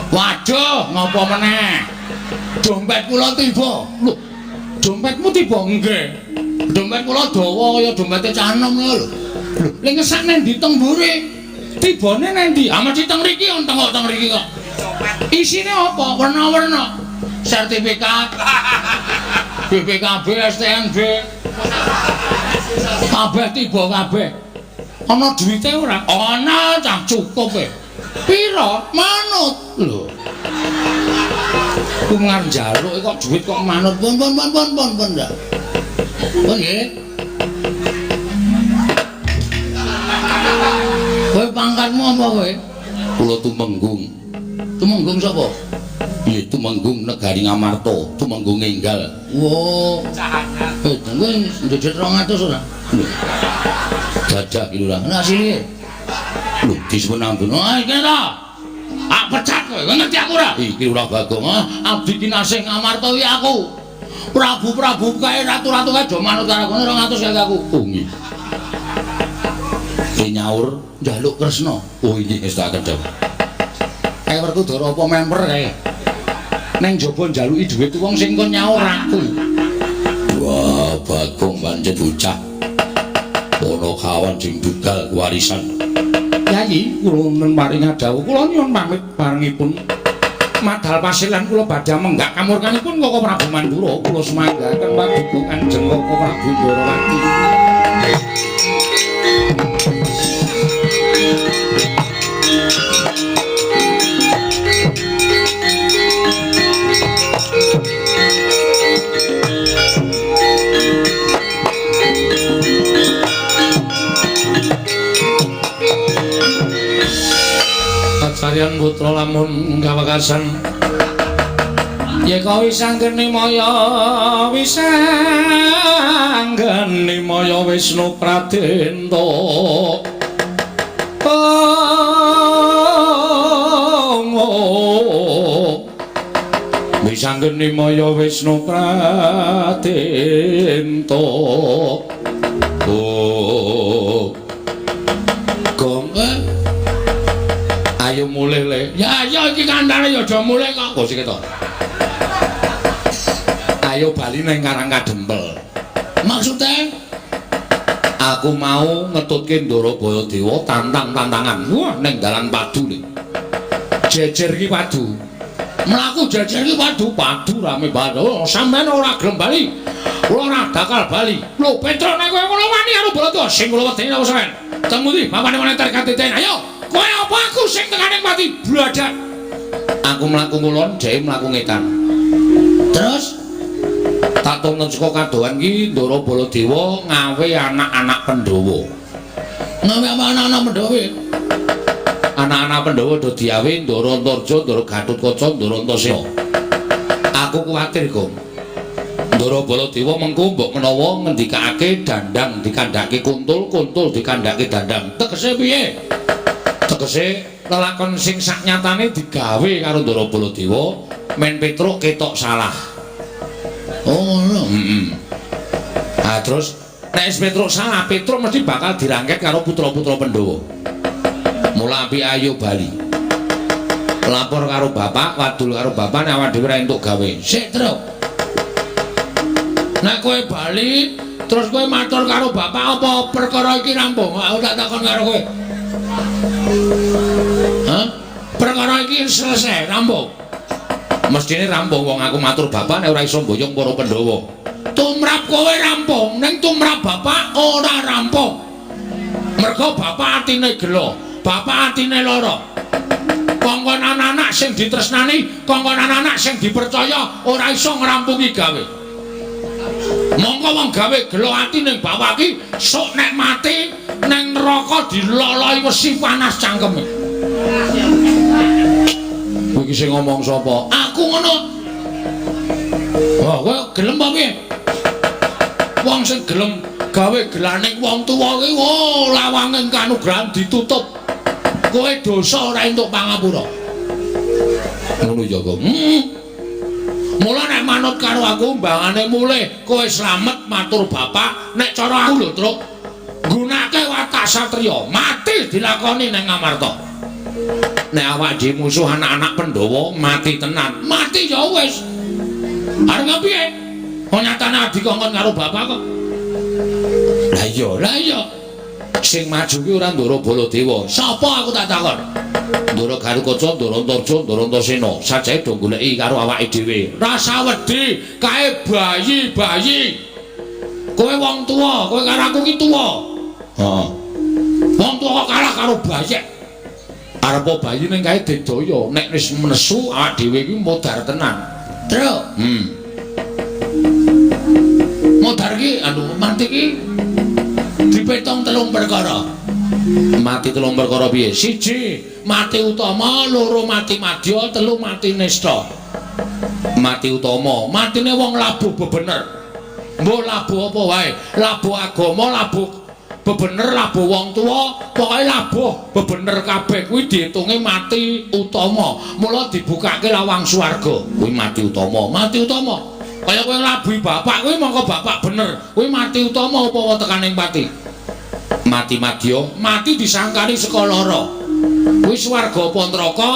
Waduh, ngopo meneh? Dompet kula tiba. Lho, dompetmu tiba? Nggih. Dompet kula dawa kaya dompete cah enom lho. Lho, lha ngesak nang ndi teng mburi? Tibane nang ndi? Ah mesti teng mriki, teng kok teng mriki kok. Isine apa? Werna-werna. Sertifikat. BPKB, STNB. Kabeh tiba kabeh. Ana duwite ora? Ana, cah cukup e. Pira? Manut. Lho. Ku ngarep njaluk kok duit kok manut. Pun pun pun pun pun pun ndak. Pun nggih. Kowe pangkatmu apa kowe? Kula Tumenggung. Tumenggung sapa? Nggih, Tumenggung Negari Ngamarta, Tumenggung Enggal. Wo. Eh, kowe njejet 200 ora? Lho. Dadah ki lho. Nah sini. Lho, disuwun ampun. Ah, iki ta. Ah, pecat kowe. Kowe ngerti aku ora? Iki Lurah Bagong. Ah, abdi kinasih Ngamarta iki aku. Prabu-prabu kae ratu-ratu kae do manut karo aku 200 kae aku. Oh nggih. Nyaur njaluk Kresna. Oh nggih wis tak kendhel. Kae Werkudara apa memper kae? Neng jaba njaluki dhuwit wong sing kon nyaur aku. Wah, Bagong pancen bocah. Ana kawan sing dugal warisan. Yayi, kula maring dawuh kula nyuwun pamit barengipun madal pasilan kula badhe menggak kamurkanipun Koko Prabu Mandura. Kula sumanggaken paduka Kanjeng Koko Prabu Ndorowati. Acaryan putra lamun kawekasan yeka wisanggeni maya wisanggeni maya Wisnu Pradenta. Oh, wisanggeni maya Wisnu Pradenta. Oh, gong ayo mulih le. Ya ya iki kandhane ya aja mulih kok. Kok sing ketok. Ayo bali nang Karang Kadempel. Maksude aku mau ngetutke Ndara Baladewa tantang-tantangan. Wah, ning dalan padu le. Jejer iki padu. Mlaku jejer iki padu, padu rame banget. Oh, sampean ora gelem bali. Kula ora bakal bali. Lho, Petro nek kowe ngono wani karo Baladewa sing kula wedeni apa sampean? Temu ndi bapane moneter KTT. Ayo. Kowe apa aku sing tekaning mati bladak. Aku mlaku ngulon, dhek mlaku ngetan. Terus tak tonton saka kadohan ki Ndara Baladewa ngawe anak-anak Pandhawa. Ngawe anak-anak Pandhawa. Anak-anak Pandhawa do diawe Ndara Antarja, Ndara Gatotkaca, Ndara Antasena. Aku kuwatir, Gong. Ndara Baladewa mengko mbok menawa ngendikake dandang dikandhake kuntul, kuntul dikandhake dandang. Tegese piye? Tegese lelakon sing saknyatane digawe karo Ndara Baladewa men Petruk ketok salah. Oh ngono. Heeh. Ah terus nek wis Petruk salah, Petruk mesti bakal dirangket karo putra-putra Pandhawa. Mula api ayo bali. Lapor karo bapak, wadul karo bapak nek awak dhewe ra entuk gawe. Sik, Truk. Nek kowe bali terus kowe matur karo bapak apa perkara iki rampung? Aku tak takon karo kowe. Hah? Perkara iki selesai, rampung. Mestine rampung wong aku matur bapak nek ora iso mboyong para Pandhawa. Tumrap kowe rampung, ning tumrap bapak ora rampung. Mergo bapak atine gelo, bapak atine lara. Kongkon anak-anak sing ditresnani, kongkon anak-anak sing dipercaya ora iso ngrampungi gawe. Mongko wong gawe gelo ati ning bapak iki sok nek mati ning neraka diloloi wesi panas cangkeme. Kowe iki sing ngomong sapa? Aku ngono. Wah, kowe gelem apa piye? Wong sing gelem gawe gelaning wong tuwa iki, oh, lawange kanugrahan ditutup. Kowe dosa ora entuk pangapura. Ngono ya, Gong. Mula nek manut karo aku mbangane mulih, kowe slamet matur bapak, nek cara aku lho, Truk. Nggunake watak satriya, mati dilakoni ning Ngamarta. Nek awak dhewe musuh anak-anak Pandhawa mati tenan. Mati ya wis. Arep piye? Kok nyatane adi kongkon karo bapak kok. Lah iya, lah iya. Sing maju ki ora Ndara Baladewa. Sapa aku tak takon? Ndara Garukaca, Ndara Antarja, Ndara Antasena. Sajae do goleki karo awake dhewe. Rasa wedi kae bayi-bayi. Kowe wong tuwa, kowe karo aku ki tuwa. Heeh. Wong tuwa kok kalah karo bayek. Arepa bayi ning kae digdaya, nek wis nesu awake dhewe iki modar tenan. Truk. Modar ki anu mati ki dipetong telung perkara. Mati telung perkara piye? Siji, mati utama, loro mati madya, telu mati nista. Mati utama, matine wong labuh bebener. Mbok labuh apa wae? Labuh agama, labuh bebener, labuh wong tuwa, pokoke labuh bebener kabeh kuwi diitunge mati utama. Mula dibukake lawang swarga. Kuwi mati utama, mati utama. Kaya kowe nglabuhi bapak kuwi mongko bapak bener. Kuwi mati utama apa tekaning pati? Mati madya, mati disangkani saka lara. Kuwi swarga apa neraka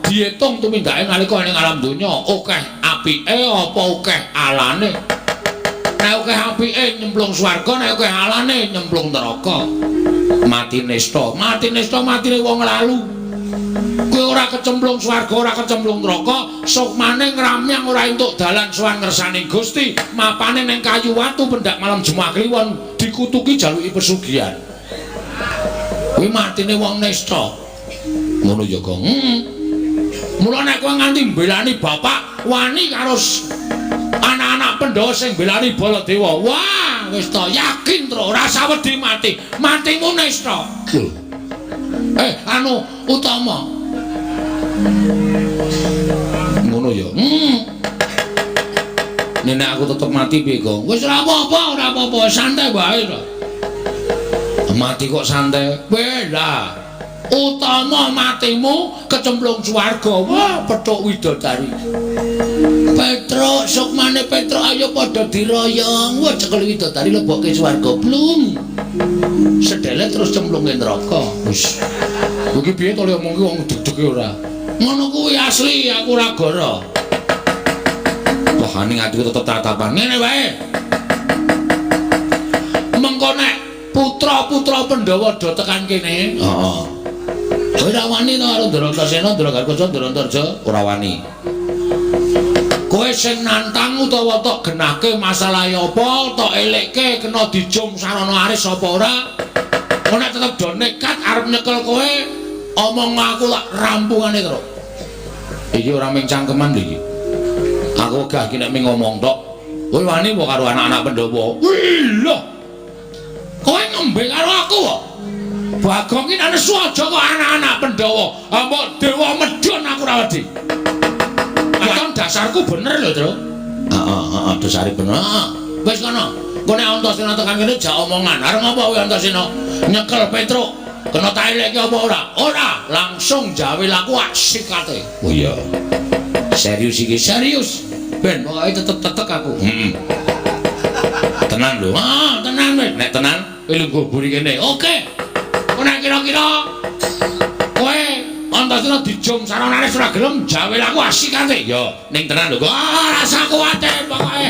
diitung tumindake nalika ning alam donya, akeh apike apa akeh alane. Nek akeh apike nyemplung swarga, nek akeh alane nyemplung neraka. Mati nista, mati nista matine wong lalu. Kowe ora kecemplung swarga, ora kecemplung neraka, sukmane ngramyang ora entuk dalan sowan ngersane Gusti, mapane ning kayu watu pendak malam Jumat Kliwon dikutuki jaluki pesugihan. Kuwi matine wong nista. Ngono ya, Gong. Mula nek kowe nganti mbelani bapak, wani karo anak-anak Pandhawa sing mbelani Baladewa. Wah, wis to yakin tro rasa wedi mati. Matimu nista. Anu utama. Ngono ya. Nek aku tetep mati piye, Gong? Wis ora apa-apa, ora apa-apa, santai wae to. Mati kok santai. Weh lah. Utama matimu kecemplung swarga. Wah, petuk widodari. Petruk, sukmane Petruk ayo padha diroyong. Wah, cekel widodari lebokke swarga. Blung. Sedelet terus cemplunge neraka. Wis. Iki piye to le omong ki wong deg-dege ora? Ngono kuwi asli, aku ora goro. Wah, ning atiku tetep tatapan. Ngene wae. Mengko nek putra-putra Pandhawa do tekan kene. Heeh. Ora wani to karo Ndara Antasena, Ndara Garukaca, Ndara Antarja, ora wani. Kowe sing nantang utawa tok genahke masalahe apa, tok elekke kena dijum sarana aris apa ora. Kowe nek tetep do nekat arep nyekel kowe, omong aku lak rampungane terus. Iki ora mung cangkeman lho iki. Aku wegah iki nek mung ngomong tok. Kowe wani apa karo anak-anak Pandhawa? Wih lho. Kowe ngombe karo aku kok. Bagong ki nesu aja kok anak-anak Pandhawa. Mbok dewa medhun aku ora wedi. Katon dasarku bener lho, Tru. Heeh, heeh, dasare bener. Heeh. Wis kono. Engko nek Antasena tekan kene jak omongan. Arep ngopo kowe Antasena? Nyekel Petruk. Kena tak eleke apa ora? Ora, langsung jawe laku asikate. Oh iya. Serius iki, serius. Ben pokoke tetep-tetek aku. Heeh. Tenan lho. Ah, tenan wis. Nek tenan kowe lungguh buri kene. Oke. Kowe nek kira-kira kowe Antasena dijum saranane ora gelem jawe laku asikate. Ya, ning tenan lho kok. Ah, rasa kuwate pokoke.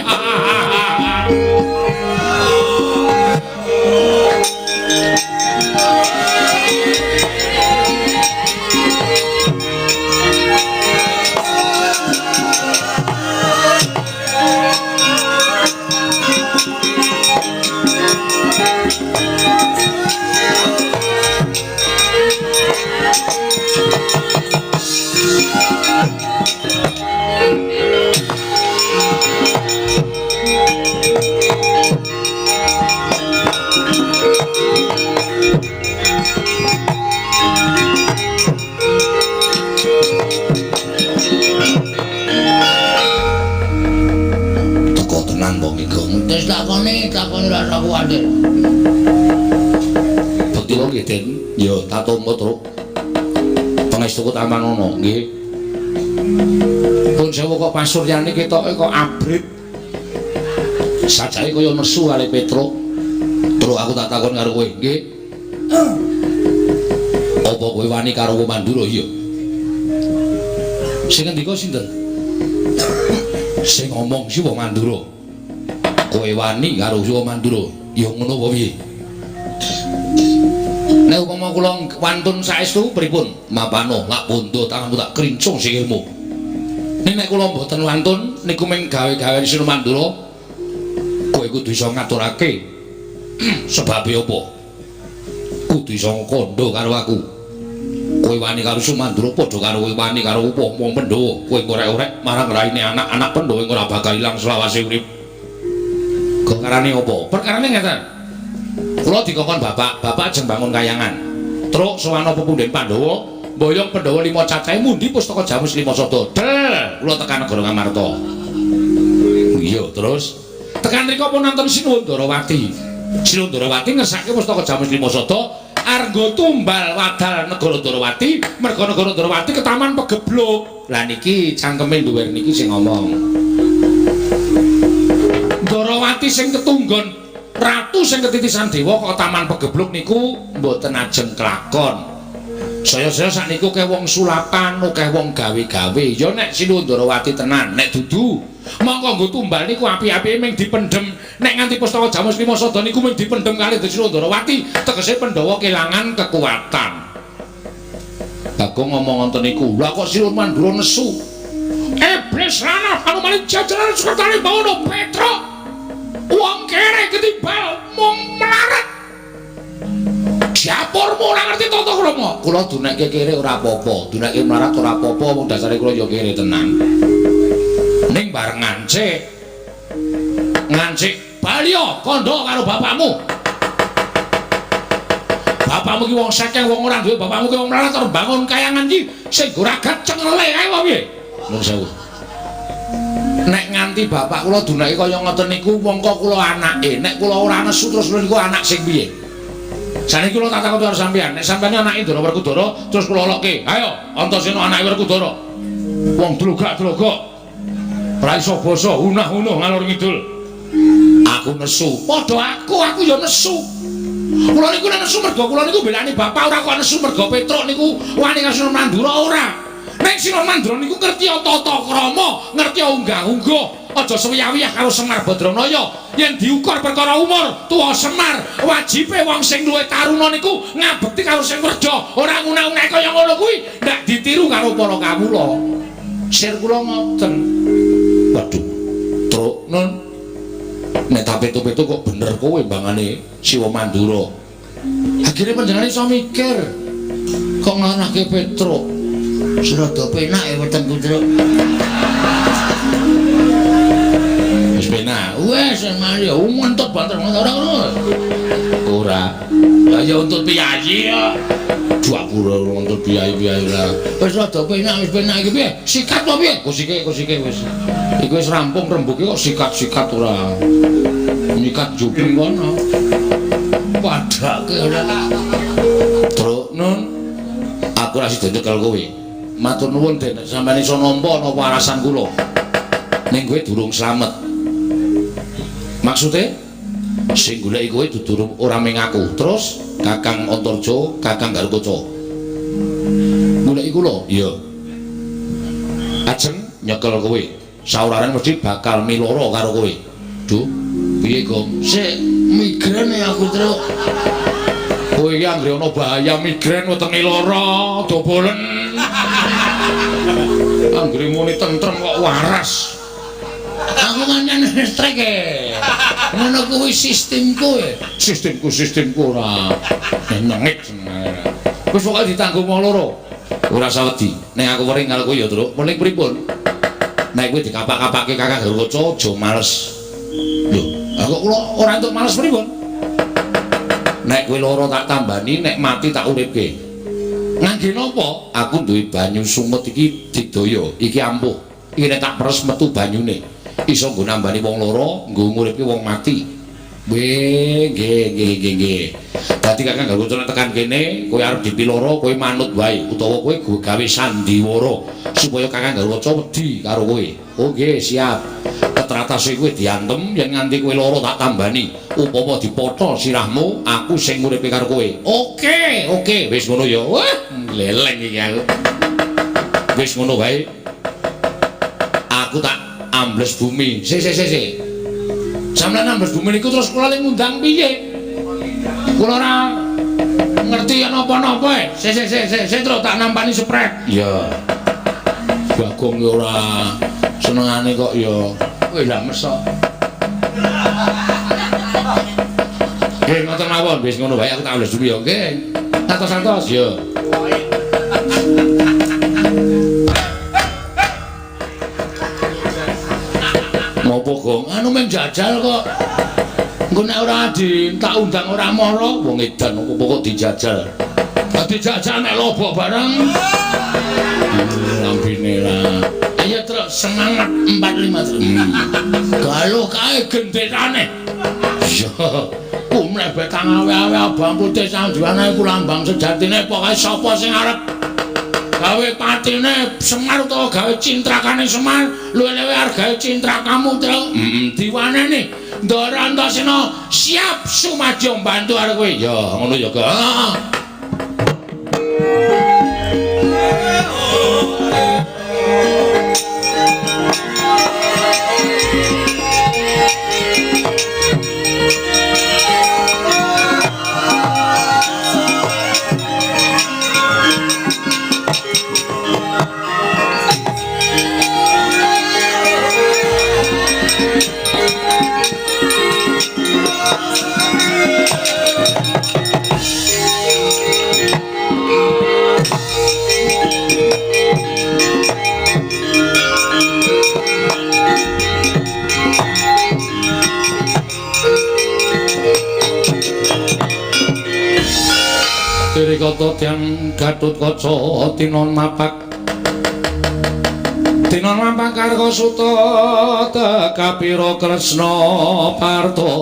Teko tenan wong iki. Wis lakoni, lakoni rasa kuwatir. Bekti kula nggih, Den. Ya, tak tampa, Truk. Pangestuku tampanana, nggih. Pun sewu kok pasuryane ketoke kok abrit. Sajake kaya nesu kali Petruk. Truk aku tak takon karo kowe, nggih. Apa kowe wani karo Mandura? Iya. Sing ngendika sinten? Sing ngomong Siwa Mandura. Kowe wani karo Siwa Mandura? Ya ngono apa piye? Nek upama kula wantun saestu pripun? Mapano lak bondo tanganmu tak krincung sikilmu. Ning nek kula mboten wantun niku mung gawe-gawe Siwa Mandura, kowe kudu iso ngaturake sebabe apa? Kudu iso kandha karo aku. Kowe wani karo Sumandura padha karo kowe wani karo wong Pandhawa. Kowe ngorek-orek marang raine anak-anak Pandhawa ora bakal ilang selawase urip. Perkarane apa? Perkarane ngeten. Kula dikongkon bapak, bapak ajeng bangun kayangan. Truk sowan pepunden Pandhawa, mboyong Pandhawa 5 cacahe mundi pustaka Jamus 5 sada. Del, kula tekan negara Ngamarta. Iya, terus tekan mriku pun nonton Sinuwun Darawati. Sinuwun Darawati ngersake pustaka Jamus 5 sada, arnggo tumbal wadal negara Darawati, merga negara Darawati ketaman pegebluk. Lah niki cangkeme duwer niki sing ngomong. Darawati sing ketunggon ratu sing ketitisan dewa kok taman pegebluk niku mboten ajeng kelakon. Saya-saya sakniku akeh wong sulapan, akeh wong gawe-gawe. Ya nek Sinuwun Darawati tenan, nek dudu mongko nggo tumbal niku api-apike mung dipendhem. Nek nganti pustaka Jamus 5 sada niku mung dipendhem kalih Sinuwun Darawati, tegese Pandhawa kelangan kekuatan. Bagong ngomong ngoten niku, lha kok Sinuwun Mandura nesu. Iblis lanang anomali jajaran sekertane bawono Petruk. Wong kere ketimbal mung melarat. Dapurmu ora ngerti tata krama. Kula dunekke kere ora apa-apa, dunekke melarat ora apa-apa, wong dasare kula ya kere tenan. Ning bareng ngancik. Ngancik baliya kandha karo bapakmu. Bapakmu ki wong sekeng, wong ora duwe, bapakmu ki wong melarat arep bangun kayangan iki sing goragat cengele kae apa piye? Nuwun sewu. Nek nganti bapak kula dunake kaya ngoten niku mongko kula anake, nek kula ora nesu terus niku anak sing piye? Saniki kula tak takon karo sampeyan, nek sampeyan anake Ndara Werkudara terus kula lokke, ayo Antasena anake Werkudara. Wong dlogak-dlogok. Ora iso basa, unah-unuh ngalor ngidul. Aku nesu. Padha aku ya nesu. Kula niku nek nesu mergo kula niku belani bapak, ora kok nesu mergo Petruk niku wani karo Sinuwun Mandura ora. Nek Sinuwun Mandura niku ngerti tata krama, ngerti unggah-ungguh, aja suwiyah-wiyah karo Semar Badranaya. Yen diukur perkara umur, tuwa Semar, wajibe wong sing luwih taruna niku ngabekti karo sing werda, ora ngunah-unah kaya ngono kuwi, ndak ditiru karo para kawula. Sir kula ngoten. Waduh, Truk, Nun. Nek tak petu-petu kok bener kowe mbangane Siwa Mandura. Akhire panjenengane iso mikir. Kok nglanake Petruk. Surada penak ya wetengku, Truk. Wis penak. Wis mari ngentut banter ora ngono. Ora. Lah ya untut piyayi ya. Dua pura untut piyayi-piyayi lah. Wis rada penak, wis penak iki piye? Sikat apa piye? Kusike wis. Iku wis rampung rembuke kok sikat-sikat ora. Nyikat juping kono. Padake ora. Truk, Nun. Aku ora sida nyekel kowe. Matur nuwun Den, sampeyan iso nampa napa alasan kula. Ning kowe durung slamet. Maksude sing goleki kowe dudu ora mung aku. Terus Kakang Antarja, Kakang Garukaca. Goleki kula? Iya. Ajeng nyekel kowe. Sauraren mesti bakal miloro karo kowe. Duh, piye, Gong? Sik migrain aku, Truk. Kowe iki anggere ana bahaya migrain wetenge lara, dobolen. Anggere muni tentrem kok waras. Aku manyan listrik e. Ngono kuwi sistemku e. Sistemku ora nyengit seneng. Wis pokoke ditanggung wong loro. Ora usah wedi. Nek aku wering karo kowe ya, Truk. Weling pripun? Nek kowe dikapak-kapake Kakang Garukaca aja males. Lho, aku kula ora entuk males pripun? Nek kowe lara tak tambani, nek mati tak uripke. Ngangge napa? Aku duwe banyu sumut iki digdaya, iki ampuh. Iki nek tak peres metu banyune. Iso nggo nambani wong lara, nggo nguripke wong mati. Nggih, nggih, nggih, nggih, nggih. Dadi Kakang Garukaca nek tekan kene, kowe arep dipiloro, kowe manut wae utawa kowe gawe sandiwara supaya Kakang Garukaca wedi karo kowe. Oh nggih, siap. Ketratase kowe diantem yen nganti kowe lara tak tambani. Upama dipotho sirahmu, aku sing nguripe karo kowe. Oke, oke, wis ngono ya. Wah, gleleng iki aku. Wis ngono wae. Aku tak ambles bumi. Si si si si. Sampeyan ambles bumi niku terus kula le ngundang piye? Kula ora ngerti napa-napa e. Si si si si, si terus tak nampani sprek. Iya. Bagong ya ora senengane kok ya. Kowe lah mesok. Nggih ngoten mawon, wis ngono wae aku tak ambles bumi ya nggih. Santos-santos ya. Ngopo Gong? Anu mung jajal kok. Engko nek ora di tak undang ora mara, wong edan opo kok dijajal. Lah dijajal nek lobok bareng. Lambene lah. Ayo truk semangat 45 truk. Galuh kae genderane. Iya. Kumlebet kang awe-awe abang putih sandiwane iku lambang sejatine pokoke sapa sing arep gawe patine Semar utawa gawe cintrakane Semar luwih-luwih arep gawe cintrakamu truk. Heeh, diwaneni Ndara Antasena siap sumadyo mbantu arep kowe. Ya ngono ya, Gong. Tirikata tiyang Gatotkaca tinon mapak tinon mapak Karkasuta tekapira Kresna Parta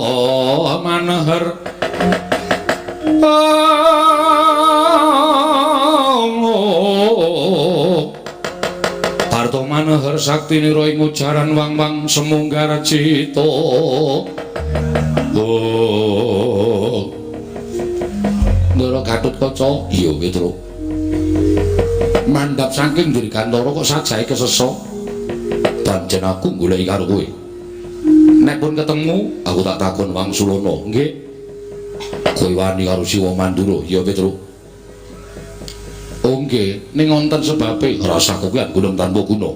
Maneher. Parta Maneher saktinira ing ujaran wang-wang semunggar cita. Oh. Ndara Gatotkaca, iya Petruk. Mandhap saking Dirgantara kok sajahe kesesa. Pancen aku goleki karo kowe. Nek pun ketemu, aku tak takon wangsulana. Nggih. Kowe wani karo Siwa Mandura, iya Petruk. Oh nggih, ning wonten sebabe rasa kowe gunung tanpa guna.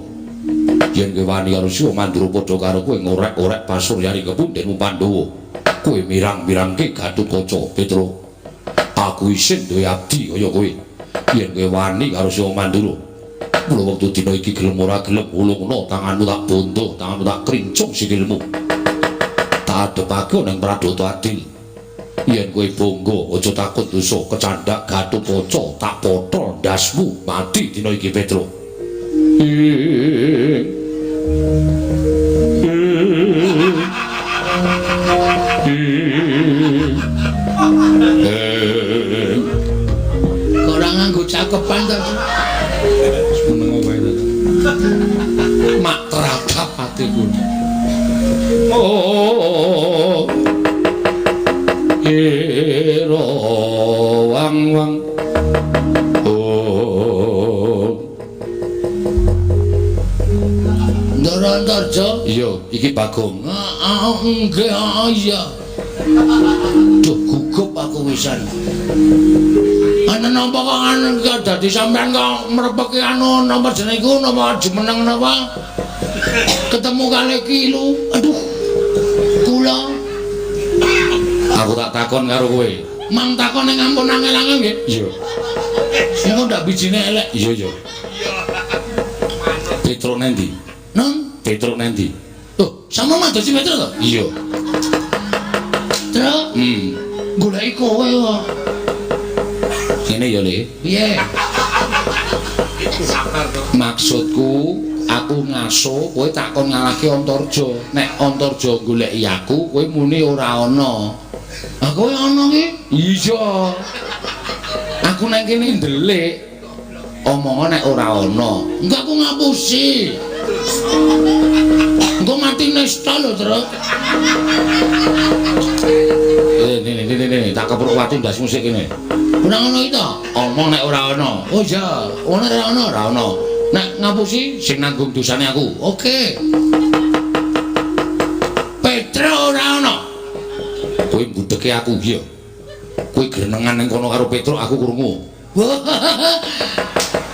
Yen kowe wani karo Siwa Mandura padha karo kowe ngorek-orek pasuryane kepundhenmu Pandhawa. Kowe mirang-mirangke Gatotkaca, Petruk. Aku isin duwe abdi kaya kowe. Yen kowe wani karo Siwa Mandura, mula wektu dina iki gelem ora gelem ulungna tanganmu tak bondo, tanganmu tak krincung sikilmu. Tak adepake ning Pradata Adil. Yen kowe bangga aja takut dosa kecandhak Gatotkaca tak potol ndasmu mati dina iki Petruk. Kok ora nganggo cakepan to? Meneng wae to. Mak teratap atiku. Oh. Ira wang-wang. Oh. Ndara Antarja? Iya, iki Bagong. Heeh, nggih, iya. Duh, gugup aku wisan. Ana napa kok anu dadi sampean kok mrepeki anu napa jenenge iku napa jumeneng napa? Ketemu kali iki lho. Aduh. Kula aku tak takon karo kowe. Mang takon ning ampun angel-angel nggih. Iya. Engko ndak bijine elek. Iya, iya. Petruk nendi? Nang Petruk nendi? Loh, sama madosi Petruk to? Iya. Truk? Goleki kowe kok. Ngene ya, Le. Piye? Maksudku aku ngaso kowe tak kon ngalahke Antarja. Nek Antarja goleki aku, kowe muni ora ana. Ah kowe ana ki? Iya. Aku nang kene ndelik. Omongan nek ora ana. Enggak aku ngapusi. Engko mati nesta lho, Truk. Nih, tak kepruk watu ndasmu sik kene. Ora ngono iki to? Omong nek ora ana. Oh iya, ono ora ana? Ora ana. Nek ngapusi sing nanggung dosane aku. Oke. Petro ora ana. Kowe mbudeke aku iya. Kowe grenengan ning kono karo Petro aku krungu.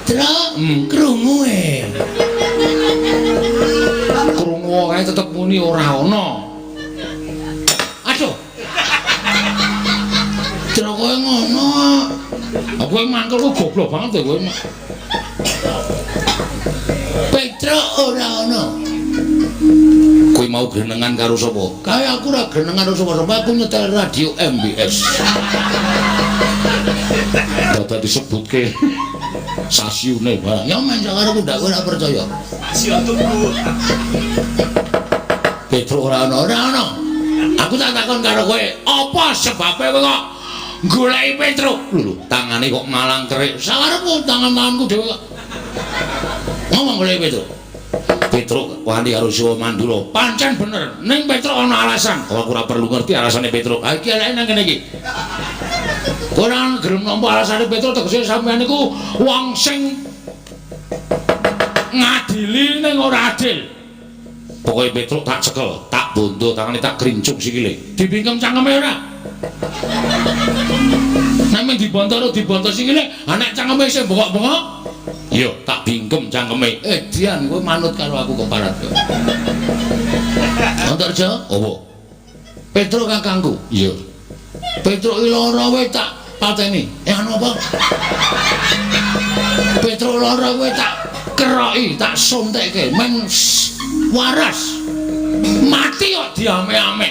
Tro, krungu e. Krungu kae tetep muni ora ana. Aduh. Tro kowe ngono. Aku mangkel kok goblok banget ya kowe. Petro ora ana. Kowe mau grenengan karo sapa? Kae aku ora grenengan karo sapa-sapa, aku nyetel radio MBS. Dadak disebutke sasiune barang. Ya men karo aku ndak ora percaya. Stasiun tuku. Petro ora ana, ora ana. Aku tak takon karo kowe, apa sebabe kowe kok goleki Petro? Lho, tangane kok malang kerik. Sakarepku tangan-tanganku dhewe kok. Ngomong goleki Petro. Petro wani karo Siwa Mandura. Pancen bener, ning Petro ana alasan. Oh, aku ora perlu ngerti alasane Petro. Ha iki eleke nang kene iki. Ora gelem nampa alasane Petro tegese sampeyan niku wong sing ngadili ning ora adil. Pokoke Petro tak cekel, tak bondo tangane tak krincung sikile. Dibingkem cangkeme ora? Nek mung dibonto ora dibonto sikile, ha nek cangkeme isih bengok-bengok, iya tak bingkem cangkeme. Dian kowe manut karo aku keparat kowe. Antarja, apa? Petro kakangku. Iya. Petro iki lara kowe tak pateni. Anu apa? Petro lara kowe tak keroki, tak suntekke men waras. Mati kok diame-ame.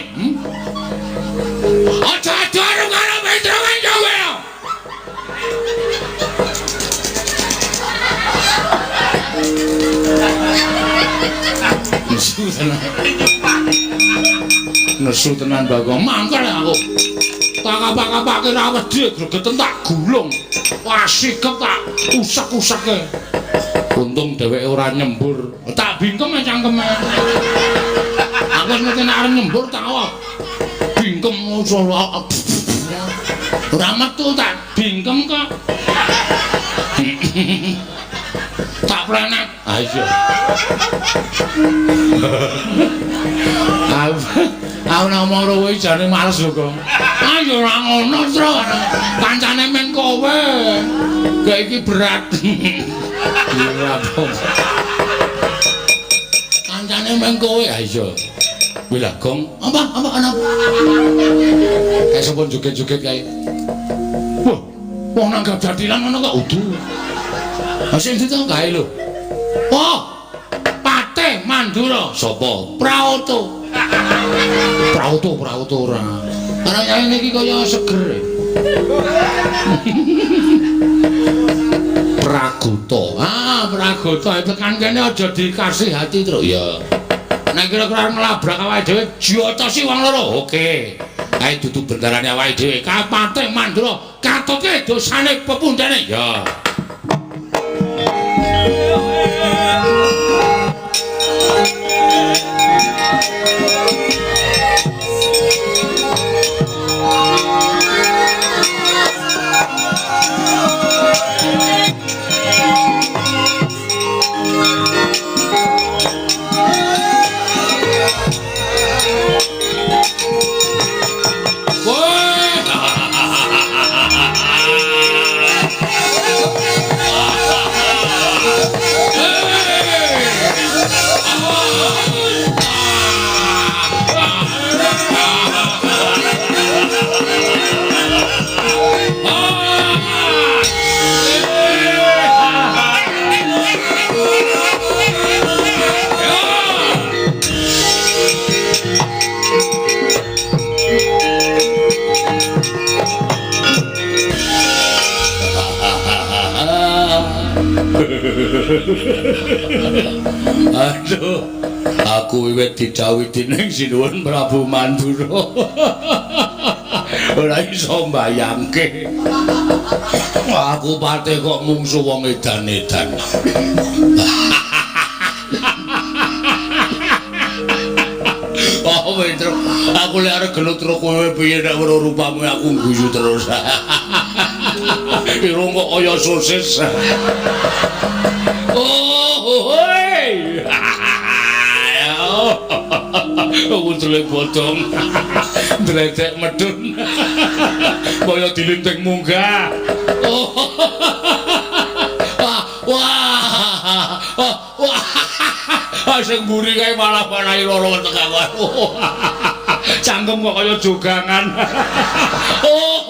Aja adu karo Petro kan kowe. Nesu tenan. Nesu tenan Bagong. Mangkel aku. Tak kapak-kapake ra wedi gregeten tak gulung. Wasikep tak usek-useke. Untung dheweke ora nyembur. Tak bingkem cangkeme. Aku wis ngerti nek arep nyembur tak bingkem ora metu tak bingkem kok. Tak plenet. Ah iya. Aku ngomong karo kowe jane males lho, Gong. Ah ya ora ngono, Tru. Kancane men kowe. Gak iki berat. Ora apa. Kancane men kowe. Ah iya. Kuwi lah, Gong. Apa apa ana? Kae sapa joget-joget kae? Wah, wong nanggap jathilan ngono kok udu. Ha sing ditu kae lho. Wah, Patih Mandura. Sapa? Praoto. Praoto, Praoto ora. Ora yane iki kaya seger. Pragota. Ah, Pragota tekan kene aja dikasih hati, Tru. Iya. Nek kira-kira nglabrak awake dhewe jotosi wong loro. Oke. Kae dudu bendarane awake dhewe. Kae Patih Mandura katutke dosane pepundhene. Ya. Aduh, aku wiwit didhawuhi dening Sinuwun Prabu Mandura. Ora iso mbayangke. Aku pate kok mungsu wong edan-edan. Oh, Petro, aku lek arep gelut karo kowe piye nek weruh rupamu aku guyu terus. Irung kok kaya sosis. Oh, hoi. Wudule bodong. Dledek medun. Kaya dilinting munggah. Oh. Wah, wah. Wah. Sing mburi kae malah manahi loro weteng aku. Cangkem kok kaya jogangan. Oh.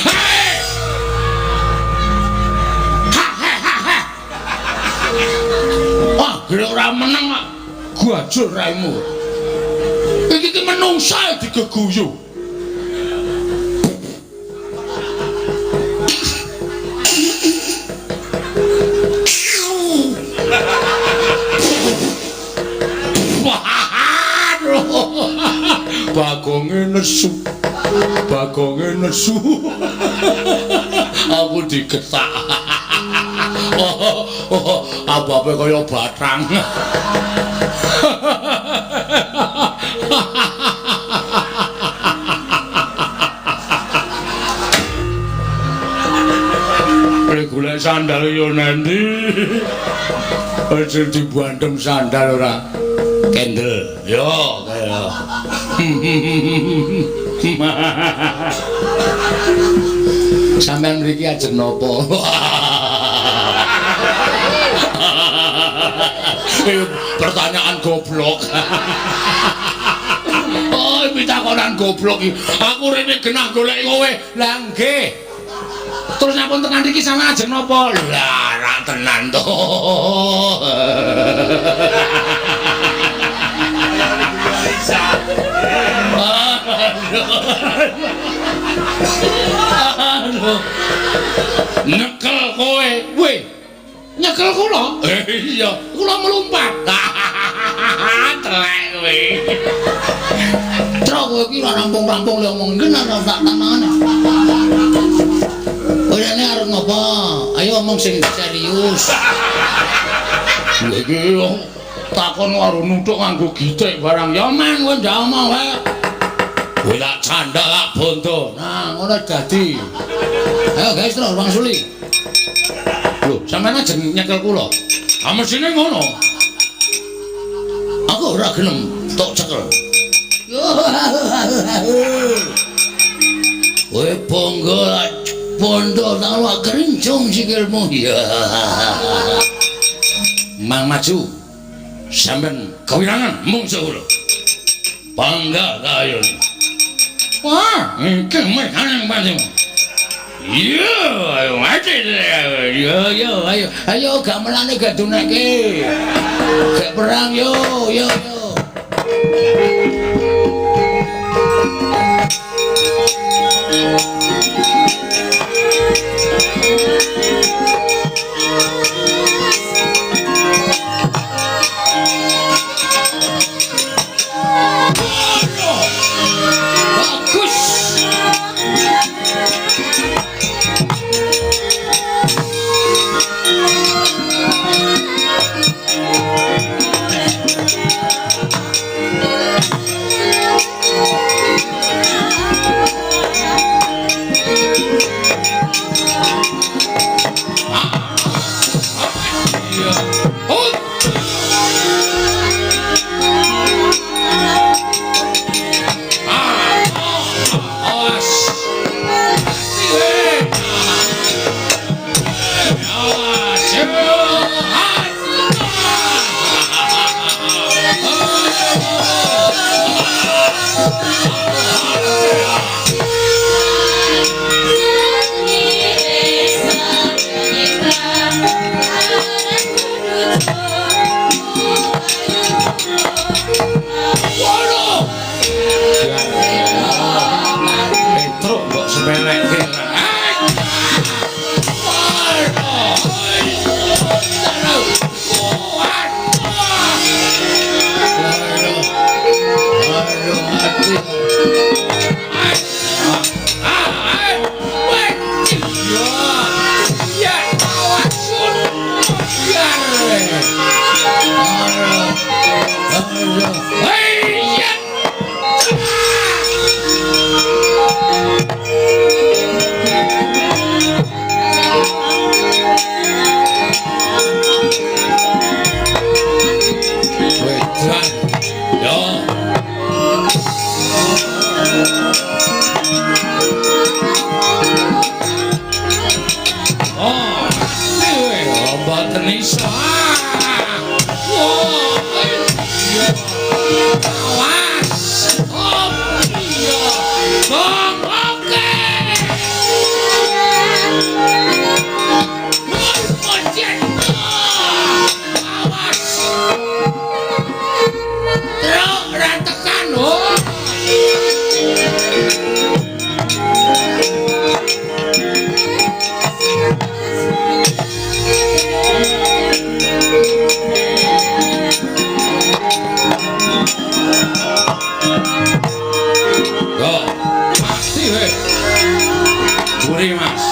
Hei. Ha ha ha ha. Wah, gere ora meneng kok. Gajul raimu. Iki ki menungsa digeguyu. Bagonge nesu. Bagonge nesu. Aku digetak. Oh, ababe kaya batang. Kowe golek sandal yo nanti. Aja dibandem sandal ora. Kendel. Yo kaya. Sampeyan mriki ajeng napa? Pertanyaan goblok. Oh, pitakonan goblok iki. Aku rene genah golek kowe. Lah nggih. Terus nyapun tekan mriki sampeyan ajeng napa? Lah rak tenan to. Aduh. Nyekel kowe. Weh. Nyekel kula? Iya, kula melompat. Telek kowe. Trok kowe iki ora rampung-rampung le omong genah ora tak tanane. Kowe rene arep ngopo? Ayo omong sing serius. Lha iki takon karo nuthuk nganggo gitik barang. Ya men kowe ndak omong wae. Kowe lak candhak lak bondo. Nah, ngono dadi. Ayo guys, terus wangsuli. Lho, sampeyan ajeng nyekel kula. Ah mesine ngono. Aku ora gelem tok cekel. Kowe bangga bondo tak lak kerincung sikilmu. Ya. Mang maju. Sampeyan kawirangan mungsuh kula. Bangga kayun. Wah, iki mekaning pancen. Iya, ayo mati. Yo yo ayo ayo gamelane gak duneke. Gak perang yo yo yo. Bagus. Hey! Awas. Oh iya. Bang, oke. Awas. Truk ra tekan, oh. Go, mati we. Buri Mas.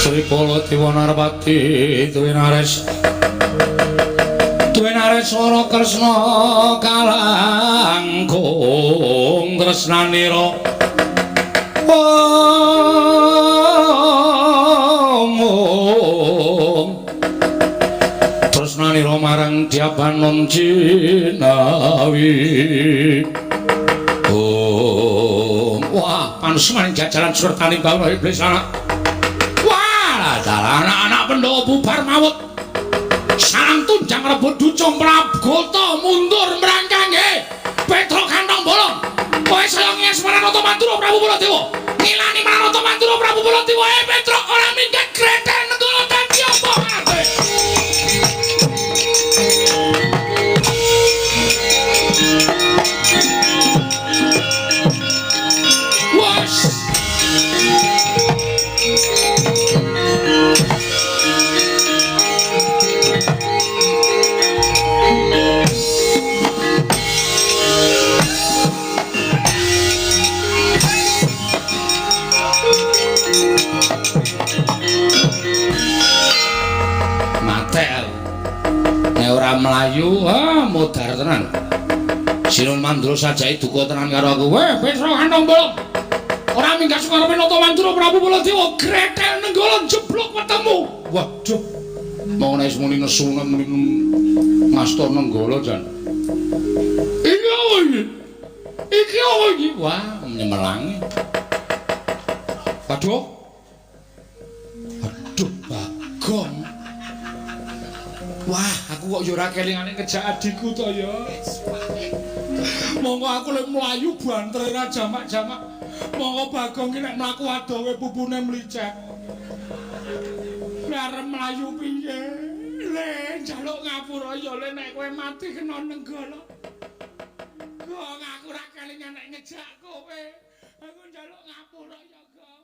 Sri Baladewa Narpati Tuwinares Tuwinares Swara Kresna kalangkung tresnanira Om tresnanira marang Dyabanon Jinawi. Om. Wah, panusuman jajaran surtani bawana iblis anak. Anak-anak Pandhawa bubar mawut. Sarang tunjang rebut ducung Prabgota mundur mrangkange. Petruk kantong bolong. Kowe saya ngias Maranata Mandura Prabu Baladewa. Ngilani Maranata Mandura Prabu Baladewa. Petruk ora minggat gretel nenggala dadi apa kabeh. Was. Melayu, ah modar tenan. Sinun Mandura sajae duka tenan karo aku. Weh, Petruk kantong bolong. Ora minggat sukarepe Nata Mandura Prabu Baladewa gretel nenggala jeblok wetengmu. Waduh. Mong nek muni nesu muni ngasta nenggala jan. Iki apa iki? Iki apa iki? Wah, nyemelangi. Waduh. Waduh, Bagong. Wah, aku kok ya ora kelingane ngejak adikku to ya. Monggo aku lek mlayu bantere ra jamak-jamak. Monggo Bagong ki nek mlaku adohe pupune mlicek. Nek arep mlayu piye? Le njaluk ngapura ya le nek kowe mati kena nenggala. Gong aku ora kelingan nek ngejak kowe. Aku njaluk ngapura ya, Gong.